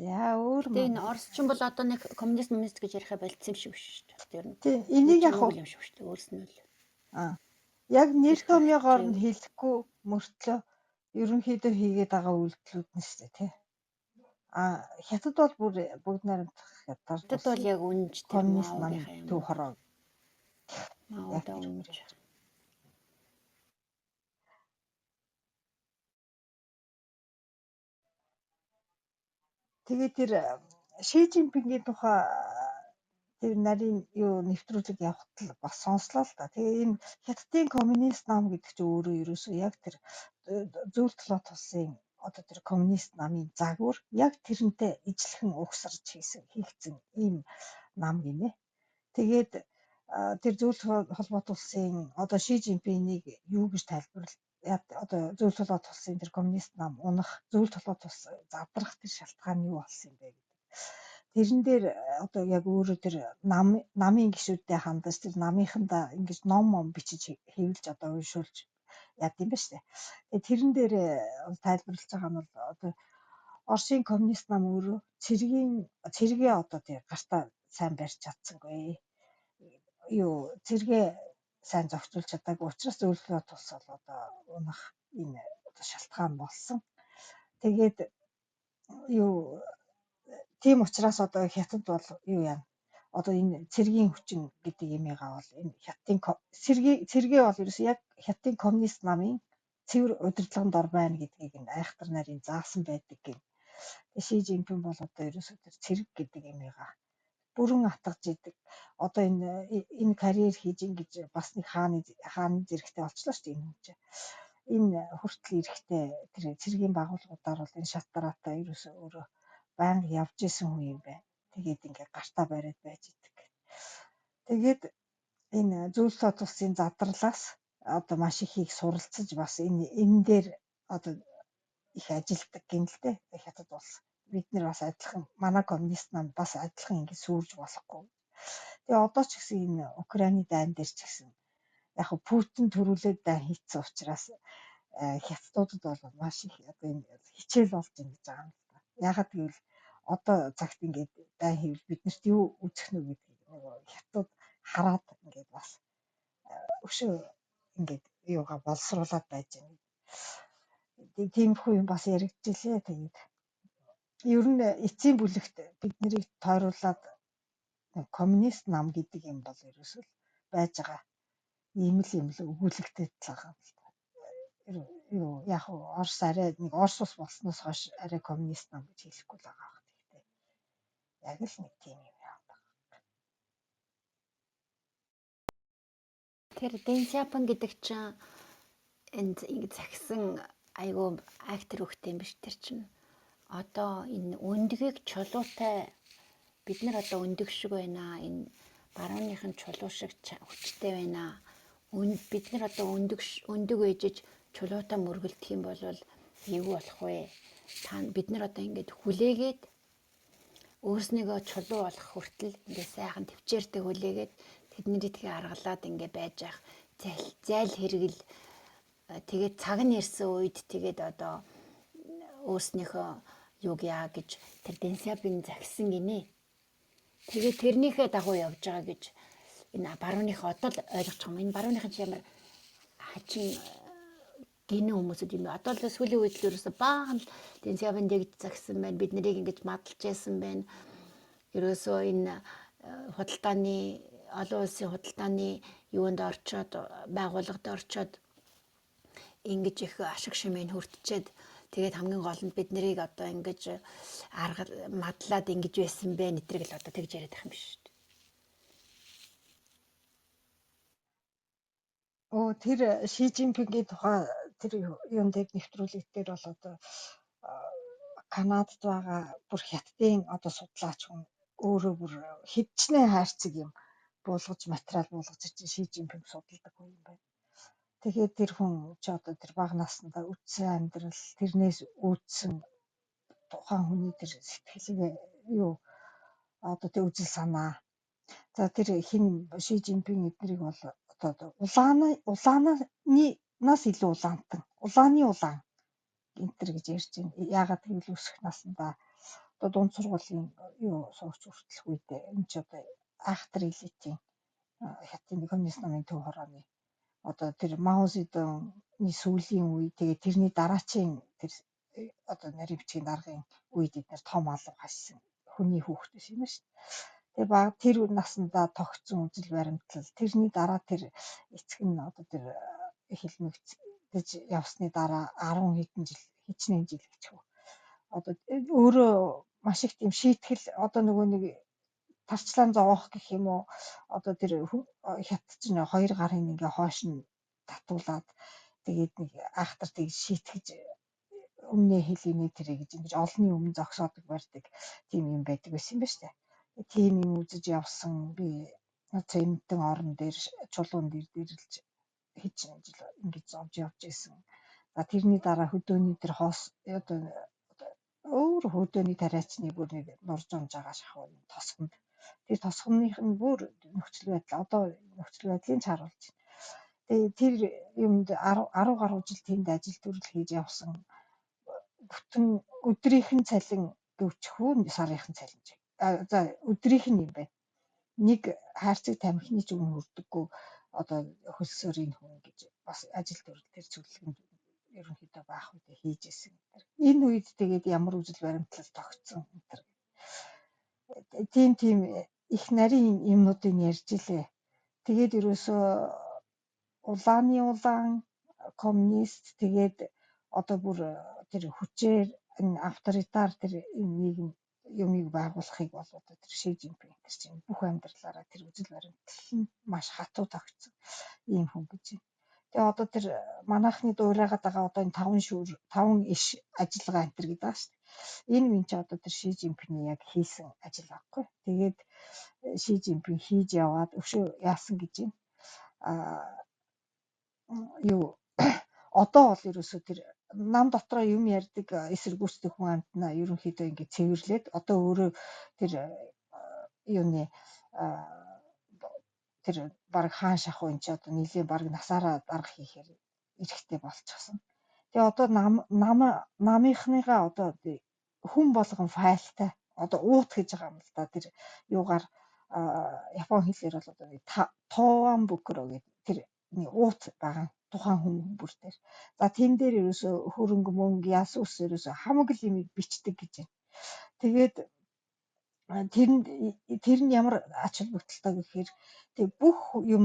За өөр Тэгээ энэ Орос ч бол одоо нэг коммунист коммунист гэж яриахаа болцсон юм шиг шүү дээ. Тэр нь. Тийм энийг яг юм шиг шүү дээ. Өөрс нь л. Аа. Яг нэр томьёогоор нь хэлэхгүй мөртлөө ерөнхийдөө хийгээд байгаа үйлдэлүүд нь шүү дээ тий. А Хятад бол бүр бүгд найрамдах хятад Хятад бол яг үнэнч тэр коммунист нам төв хороо. Маода үнэнч. Тэгээ тэр Ши Жинпингийн тухай Тэр нарийн юу нэвтрүүлэг явахад л бас сонслоо л да. Тэгээ энэ Хятадын коммунист нам гэдэг чинь өөрөө ерөөсөө яг тэр зүүл толгойт улсын одоо тэр коммунист намын загвар яг тэрнтэй ижилхэн угсарч хийсэн хийгдсэн ийм нам гинэ. Тэгээд тэр зүүл холбоот улсын одоо Ши Жинпинийг юу гэж тайлбарлал одоо зүүл толгойт улсын тэр коммунист нам унах, зүүл толгойт улс задрах тэр шалтгаан нь юу болсон юм бэ гэдэг. Тэрэн дээр одоо яг өөрөө тэр нам намын гишүүдтэй хандаж тэр намынхандаа ингэж ном ном бичиж хэвлэж одоо уншуулж яд юм ба штэ. Тэгээ тэрэн дээр тайлбарлаж байгаа нь бол одоо Оросын коммунист нам өөрөө цэргийн цэргээ одоо тэр гартаа сайн барьж чадсангүй. Юу цэргээ сайн зохицуулж чадаагүй учраас зөвлөлөө тус бол одоо унах энэ одоо шалтгаан болсон. Тэгээд юу тийм учраас одоо хятад бол юу яана одоо энэ цэргийн хүчин гэдэг юмыгаа бол энэ хятадын цэргийн цэргээ бол ерөөсөө яг хятадын коммунист намын цэвэр удирдлаганд ор байна гэдгийг энэ айхтар нарийн заасан байдаг гин. Ши Жинпин бол одоо ерөөсөө тэр цэрэг гэдэг юмыгаа бүрэн атгаж идэг. Одоо энэ карьер хийж ингэж бас нэг хааны зэрэгтэй болчлоо шүү дээ энэ хүн чинь. Энэ хүртэл эрэхтэй тэр цэргийн байгууллагуудаар бол энэ шат дараатай ерөөсөө өөрөө байнга явж исэн хүн юм байна. Тэгээд ингээ гартаа бариад байж идэг. Тэгээд энэ зөөлтөө тусын задарлаас одоо маш ихийг суралцаж бас энэ дээр одоо их ажилтдаг гин л дээ. Хятад улс бид нэр бас адилхан манай коммунист нам бас адилхан ингэ сүрж болохгүй. Тэгээ одоо ч гэсэн энэ Украины дайн дээр ч гэсэн яг хөө Путин төрүүлээд дайн хийцэн учраас хятадуудад бол маш их одоо энэ хичээл болж байна гэж байгаа юм л да. Ягаад гэвэл одоо цагт ингээд дайн хийвэл биднэрт юу үзэх нү гэдгийг нөгөө хятад хараад ингээд бас өшөө ингээд юугаа боловсруулад байж байна. Тиймэрхүү юм бас яригдчихлээ. Тэгээд ер нь эцсийн бүлэгт бид нарыг тойруулаад коммунист нам гэдэг юм бол ерөөсөө байж байгаа ийм л юм л өгүүлэгтэй л байгаа юм л та. Юу яг Орос арай нэг Орос ус болсноос хойш арай коммунист нам гэж хэлэхгүй л байгаа байх. Гэхдээ яг л нэг тийм юм яа. Тэр Дэн Сяопин гэдэг чинь энд ингэ загсан айгүй актер хөхтэй юм биш тэр чинь. Одоо энэ өндгийг чулуутай бид нар одоо өндөг шиг байна. Энэ барууныхын чулуу шиг хүчтэй байна. Бид нар одоо өндөг ээжиж чулуутай мөргөлдөх юм бол эвгүй болох вэ? Та бид нар одоо ингэж хүлээгээд өөрснийгөө чулуу болох хүртэл ингээ сайхан төвчээртэй хүлээгээд тэдний тэгээ аргалаад ингээ байж ах зайл хэрэгэл тэгээд цаг нь ирсэн үед тэгээд одоо өөрснийхөө юг яа гэж тэр Дэнсябин загсан гинэ. Тэгээд тэрнийхээ дагуу явж байгаа гэж энэ барууных одоо л ойлгож байгаа юм. Энэ барууныхан чи ямар хачин гинэ хүмүүсүүд юм бэ? Одоо л сүүлийн үед л ерөөсө баахан л Дэнсябин дэгж загсан байна. Бид нарыг ингэж мадалж яасан байна. Ерөөсөө энэ худалдааны олон улсын худалдааны юунд орчоод байгууллагад орчоод ингэж их ашиг шимээ хүртчихэд тэгээд хамгийн гол нь бид нарыг одоо ингэж арга мадлаад ингэж байсан бэ нэтрийг л одоо тэгж яриад байх юм биш үү? Өө тэр Ши Жинпингийн тухай тэр юун дээр нэвтрүүлэг дээр бол одоо Канадад байгаа бүр хятадын одоо судлаач хүн өөрөө бүр хидчнээ хайрцаг юм буулгаж материал буулгаж чинь Ши Жинпинг судалдаг хүн юм байна. Тэгэхээр тэр хүн чи одоо тэр бага наснда үдсэн амьдрал тэрнээс үүдсэн тухайн хүний тэр сэтгэлгээ юу одоо тэр үзэл санаа. За тэр хин Ши Жинпинг эднэрийг бол одоо улааны нас илүү улаантан. Улааны улаан энтер гэж ярьж байна. Яагаад гэвэл өсөх наснда одоо дунд сургуулийн юу сурагч хүртэлх үед энэ ч одоо айхтар элитийн хятадын коммунист намын төв хорооны одоо тэр Мао Зэдунны сүүлийн үе тэгээ тэрний дараачийн тэр одоо нарийн бичгийн даргын үед эднэр том алга хашсан хүний хүүхэд байсан юм шүү дээ. Тэгээ баг тэр наснда тогтсон үзэл баримтлал тэрний дараа тэр эцэг нь одоо тэр хилмигдэж явсны дараа 10 хэдэн жил хичнээн жил гэж хөө. Одоо өөрөө маш их тийм шийтгэл одоо нөгөө нэг Тарчлаан зовоох гэх юм уу, одоо тэр хятад чинь хоёр гарын ингээ хойш нь татуулаад, тэгээд нэг айхтар тийг шийтгэж өмнөө хэлийнэ тэрэ гэж ингэж олонний өмнө зогсоодог барьдаг тийм юм байдаг байсан юм ба штэ. Тийм юм үзэж явсан би. Цэмтэн орон дээр, чулуун дээр дэрэлж хэд жил ингэж зовж явж исэн. За, тэрний дараа хөдөөний тэр хоос, одоо өөр хөдөөний тариачны бүр нэг нурж унж байгаа шахуу тосгонд, тэр тосгоных нь бүр нөхцөл байдал одоо нөхцөл байдлыг ч харуулж байна. Тэгээ тэр юмд 10 гаруй жил тэнд ажил төрөл хийж явсан. Бүтэн өдрийнх нь цалин гөвчхүү, сарынх нь цалин. За, өдрийнх нь юм байна. Нэг хайрцаг тамхины ч өмнө хүрдэггүй одоо хөлсөөр энэ хүн гэж бас ажил төрөл тэр цэвэрлэгэнд ерөнхийдөө байх үедээ хийж исэн. Энэ үед тэгээд ямар үзэл баримтлал тогтсон энэ. Тийм их нарийн юмнуудыг ярьж илээ. Тэгээд ерөөсөө улааны улаан коммунист, тэгээд одоо бүр тэр хүчээр энэ авторитар тэр нийгэм юмыг байгуулахыг бол одоо тэр Ши Жинпин тэр чинь бүх амьдралаараа тэр үзэл баримтлал нь маш хатуу тогтсон ийм хүн гэж байна. Тэгээ одоо тэр манайхны дуурайгаад байгаа одоо энэ таван шүүр, таван иш ажиллагаа энэ төр гэдэг байгаа шүү дээ. Энэ минь чи одоо тэр Ши Жинпиний яг хийсэн ажил байхгүй. Тэгээд Ши Жинпин хийж яваад өшөө яасан гэж байна. Юу, одоо бол ерөөсөө тэр нам дотроо юм ярьдаг эсэргүүцдэг хүн амтнаа ерөнхийдөө ингээд цэвэрлээд, одоо өөрөө тэр юуны тэр баг хаан шахуу энэ чи одоо нэлийн баг насаараа дарга хийхээр эрэхтэй болчихсон. Тэгээ одоо нам нам намынхныгаа одоо хүн болгон файлтай одоо уут гэж байгаа юм л да. Тэр юугаар, Япон хэлээр бол одоо тоан бүкрө гэдэг тэр уут байгаа тухайн хүн бүр дээр. За, тэн дээр ерөөсөө хөрөнгө мөнгө яс ус ерөөсөө хамаг л юм бичдэг гэж байна. Тэгээд тэр нь ямар ач холбогдолтой гэхээр тэг бүх юм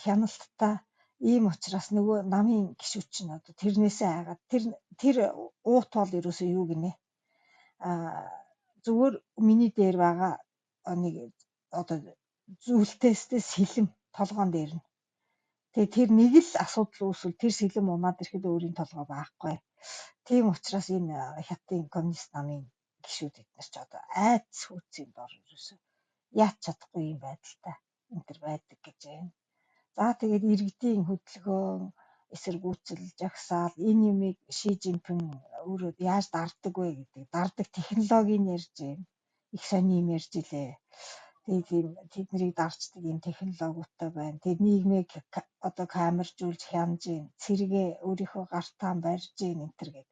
хяналттай, ийм учраас нөгөө намын гишүүд чинь одоо тэрнээсээ айгаад тэр тэр уут бол ерөөсөө юу гинэ, зүгээр миний дээр байгаа нэг одоо зүйлтээстэй сэлэм толгоон дээр нь. Тэгээ тэр нэг л асуудал үүсвэл тэр сэлэм унаад ирэхэд өөрийн толгой байхгүй. Тийм учраас энэ хятадын коммунист намын гишүүд эднэр ч одоо айдас хүйцийн дор ерөөсөө яаж чадахгүй юм байдалтай энэ төр байдаг гэж байна. За, тэгээд иргэдийн хөдөлгөөн, эсэргүүцэл, жагсаал энэ юмыг Ши Жинпин өөрөө яаж дарддаг вэ гэдэг дарддаг технологиг ярьж байна. Их сони юм ярьж илээ. Тэгээд ийм тэднийг дарчдаг ийм технологиудтай байна. Тэгээд нийгмийг одоо камержуулж хянаж гин, цэргээ өөрийнхөө гартаа барьж гин энэ төр гээд.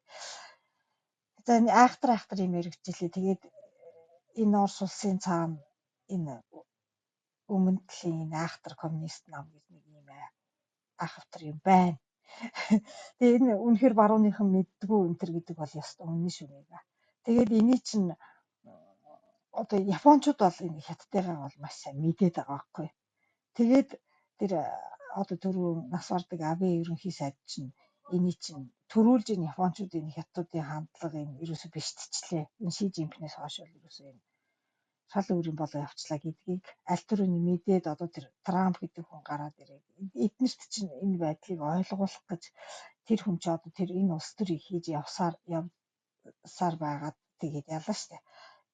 За, энэ айхтар айхтар юм яригдчихлээ. Тэгээд энэ Орос улсын цаана энэ өмнө талын энэ айхтар коммунист нам гэж нэг ийм айхавтар юм байна. Тэгээ энэ үнэхээр барууныхан мэддгүү энэ төр гэдэг бол ёстой үнэн шүү дээ. Тэгээд эний чинь одоо Япончууд бол энэ хятадыгаа бол маш сайн мэдээд байгаа байхгүй. Тэгээд тэр одоо түрүүн нас бардаг Абе ерөнхий сайд чинь эний чинь төрүүлж энэ Япончуудын хятадын хандлага энэ ерөөсө биштчлээ. Энэ Ши Жинпинээс хойш бол ерөөсө энэ шал өөр юм болоо явчлаа гэдгийг аль түрүүний мэдээд, одоо тэр Трамп гэдэг хүн гараад ирээд эднэрт чинь энэ байдлыг ойлгуулах гэж тэр хүн чи одоо тэр энэ улс төрийг хийж явсаар явсаар байгаад тэгээд ялаа штэ.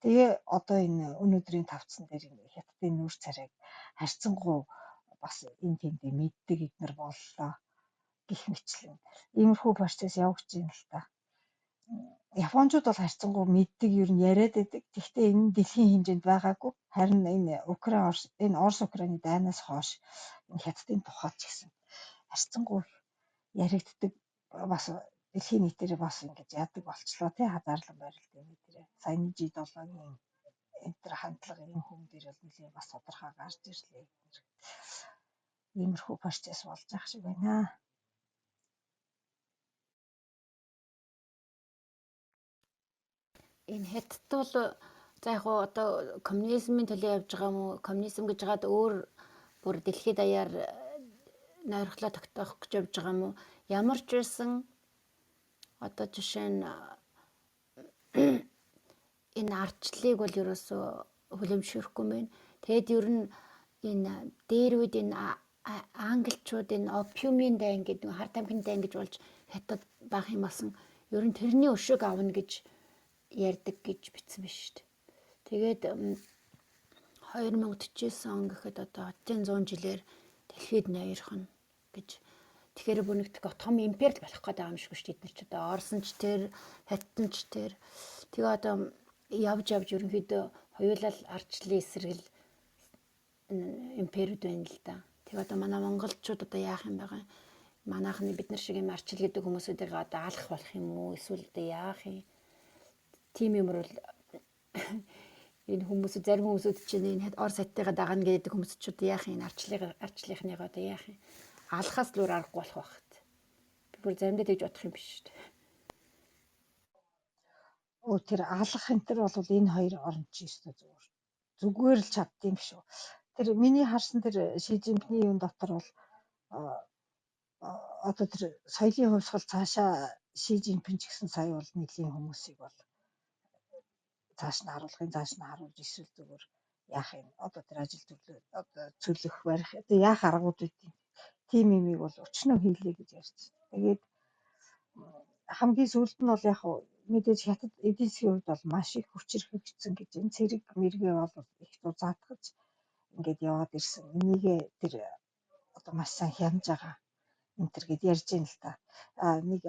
Тэгээ одоо энэ өнөөдрийн тавцан дээр энэ хятадын нүүр царайг харьцангуй бас энэ тэндээ мэддэг эднэр боллоо гэх мэтлэн иймэрхүү процесс явагдаж байна л та. Япончууд бол харьцангуй мэддэг, ер нь яриад байдаг. Гэхдээ энэ нь дэлхийн хэмжээнд байгаагүй. Харин энэ Украин Орос, энэ Орос Украины дайнаас хойш энэ хятадын тухайд ч гэсэн харьцангуй яригддаг, бас дэлхийн нийтээр бас ингэж яадаг болчлоо тий, хазаарлан байралтай нийтээрээ. Саяны G7-гийн энэ төр хандлага энэ хүн дээр бол нэлийн бас тодорхой гарч ирлээ. Иймэрхүү процесс болж байгаа шиг байна. Энэ хятад бол за яг уу одоо коммунизмын төлөө явж байгаа юм уу? Коммунизм гэж хагаад өөр бүр дэлхийд даяар нойрхлоо тогтоох гэж явж байгаа юм уу? Ямар ч байсан одоо жишээ нь энэ ардчлалыг бол ерөөсөө хүлэмжшүүрэхгүй юм байна. Тэгээд ер нь энэ дээр үед энэ англичууд энэ опиумын дайн гэдэг хар тамхины дайн гэж болж хятад баах юм болсон. Ер нь тэрний өшөөг авна гэж ярьдаг гэж бичсэн биш шүү дээ. Тэгээд 2049 он гэхэд одоо хотын 100 жилээр дэлхийд ноёрхоно гэж. Тэгэхээр бүр нэг том импери л болох гэдэг юм шиг шүү дээ. Эдгээр ч одоо Орсон ч тэр, Хятад ч тэр. Тэгээ одоо явж явж ерөнхийдөө хоёулаа л ардчлалын эсрэг л империуд байна л да. Тэгээ одоо манай монголчууд одоо яах юм байгаа юм? Манайхны бид нар шиг юм арчил гэдэг хүмүүсүүдийг одоо алах болох юм уу? Эсвэл одоо яах юм? Тим юм бол энэ хүмүүс зарим хүмүүсүүд чинь энэ Орос хаттайгаа дагана гэдэг хүмүүс ч одоо яах юм? Арчлыг арчлынхныгаа одоо яах юм? Алхаас л өөр аргагүй болох байх. Би бүр заримдаа тэгж бодох юм биш шүү дээ. Өө тэр алах энэ төр бол энэ хоёр орн чи өстой зүгээр. Зүгээр л чаддсан юм шүү. Тэр миний харсан тэр Ши Жинпиний юун дотор бол одоо тэр соёлын хувьсгал цаашаа Ши Жинпин ч гэсэн сая бол нэлийн хүмүүсийг бол цааш нь харуулахын цааш нь харуулж эсвэл зүгээр яах юм одоо тэр ажил төрлөө одоо цөлөх барих одоо яах аргууд үүдий. Тим имийг бол өчнөө хийлээ гэж ярьсан. Тэгээд хамгийн сүүлд нь бол яг мэдээж хятад эдийн засгийн хувьд бол маш их хүчирхэгжсэн гэж энэ цэрэг мэргээ бол их зузаатгаж ингээд яваад ирсэн. Энийгээ тэр одоо маш сайн хянаж байгаа энэ төр гэд ярьж байна л та. А нэг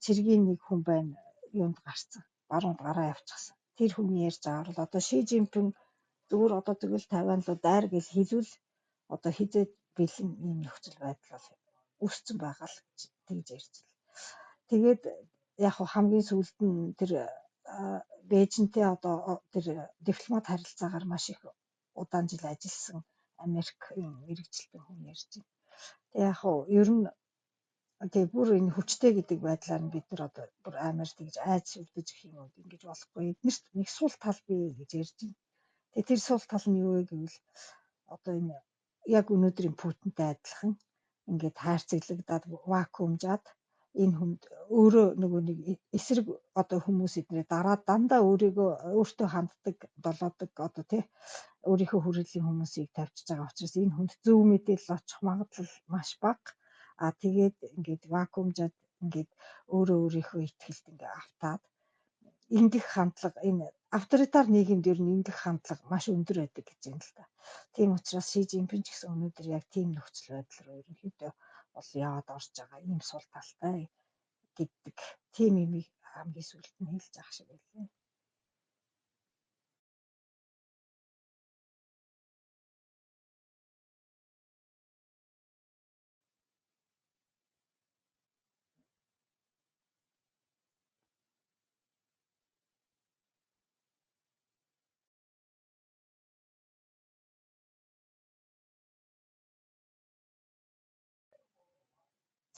цэргийн нэг хүн байна юунд гарцсан. Баруунд гараа явчихсан. Тэр хүний ярьж байгаагаар бол одоо Ши Жинпин зүгээр одоо тэгвэл Тайван руу дайр гэж хэлвэл одоо хизээд бэлэн ийм нөхцөл байдал бол үүссэн байгаа л гэж тэгж ярьж байна. Тэгээд яг хамгийн сүүлд нь тэр Бээжинтэй одоо тэр дипломат харилцаагаар маш их удаан жил ажилласан Америк мэрэгжилтэн хүн ярьж байна. Тэг яг хуу ер нь тэг бүр энэ хүчтэй гэдэг байдлаар нь бид нар одоо бүр амар тэгж айц үлдэж гэх юм уу ингэж болохгүй. Эднэрт нэг сул тал бий гэж ярьж байна. Тэгээ тэр сул тал нь юу вэ гэвэл одоо энэ яг өнөөдрийн Путинтэй адилхан ингээд хайрцаглагдаад вакуумжаад энэ хүнд өөрөө нөгөө нэг эсрэг одоо хүмүүс эднэр дараа дандаа өөрийгөө өөртөө ханддаг долоодог одоо тий өөрийнхөө хүрээллийн хүмүүсийг тавьчихж байгаа учраас энэ хүнд зөв мэдээлэл очих магадлал маш бага. А тэгээд ингээд вакуумжаад ингээд өөрөө өөрийнхөө итгэлд ингээд автаад ингэх хандлага энэ авторитар нийгэмд ер нь ингэх хандлага маш өндөр байдаг гэж юм л та. Тийм учраас Ши Жинпин ч гэсэн өнөөдөр яг тийм нөхцөл байдал руу ерөнхийдөө бол яваад орж байгаа ийм сул талтай гэдэг тийм юмыг хамгийн сүүлд нь хэлж байгаа шиг байлаа.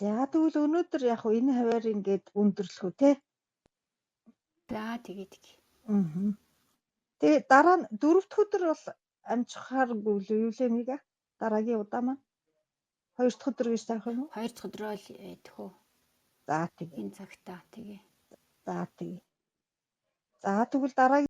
За тэгвэл өнөөдөр яг хуу энэ хаваар ингээд өндөрлөх үү те? За тэгээд. Аа. Тэгээ дараа нь дөрөв дэх өдөр бол амжихааргүй л юу лээ нэг дараагийн удаа маань хоёр дахь өдөр гэж тавих юм уу? Хоёр дахь өдрөө л идэх үү? За тэгээ. Энэ цагтаа тэгээ. За тэгээ. За тэгвэл дараагийн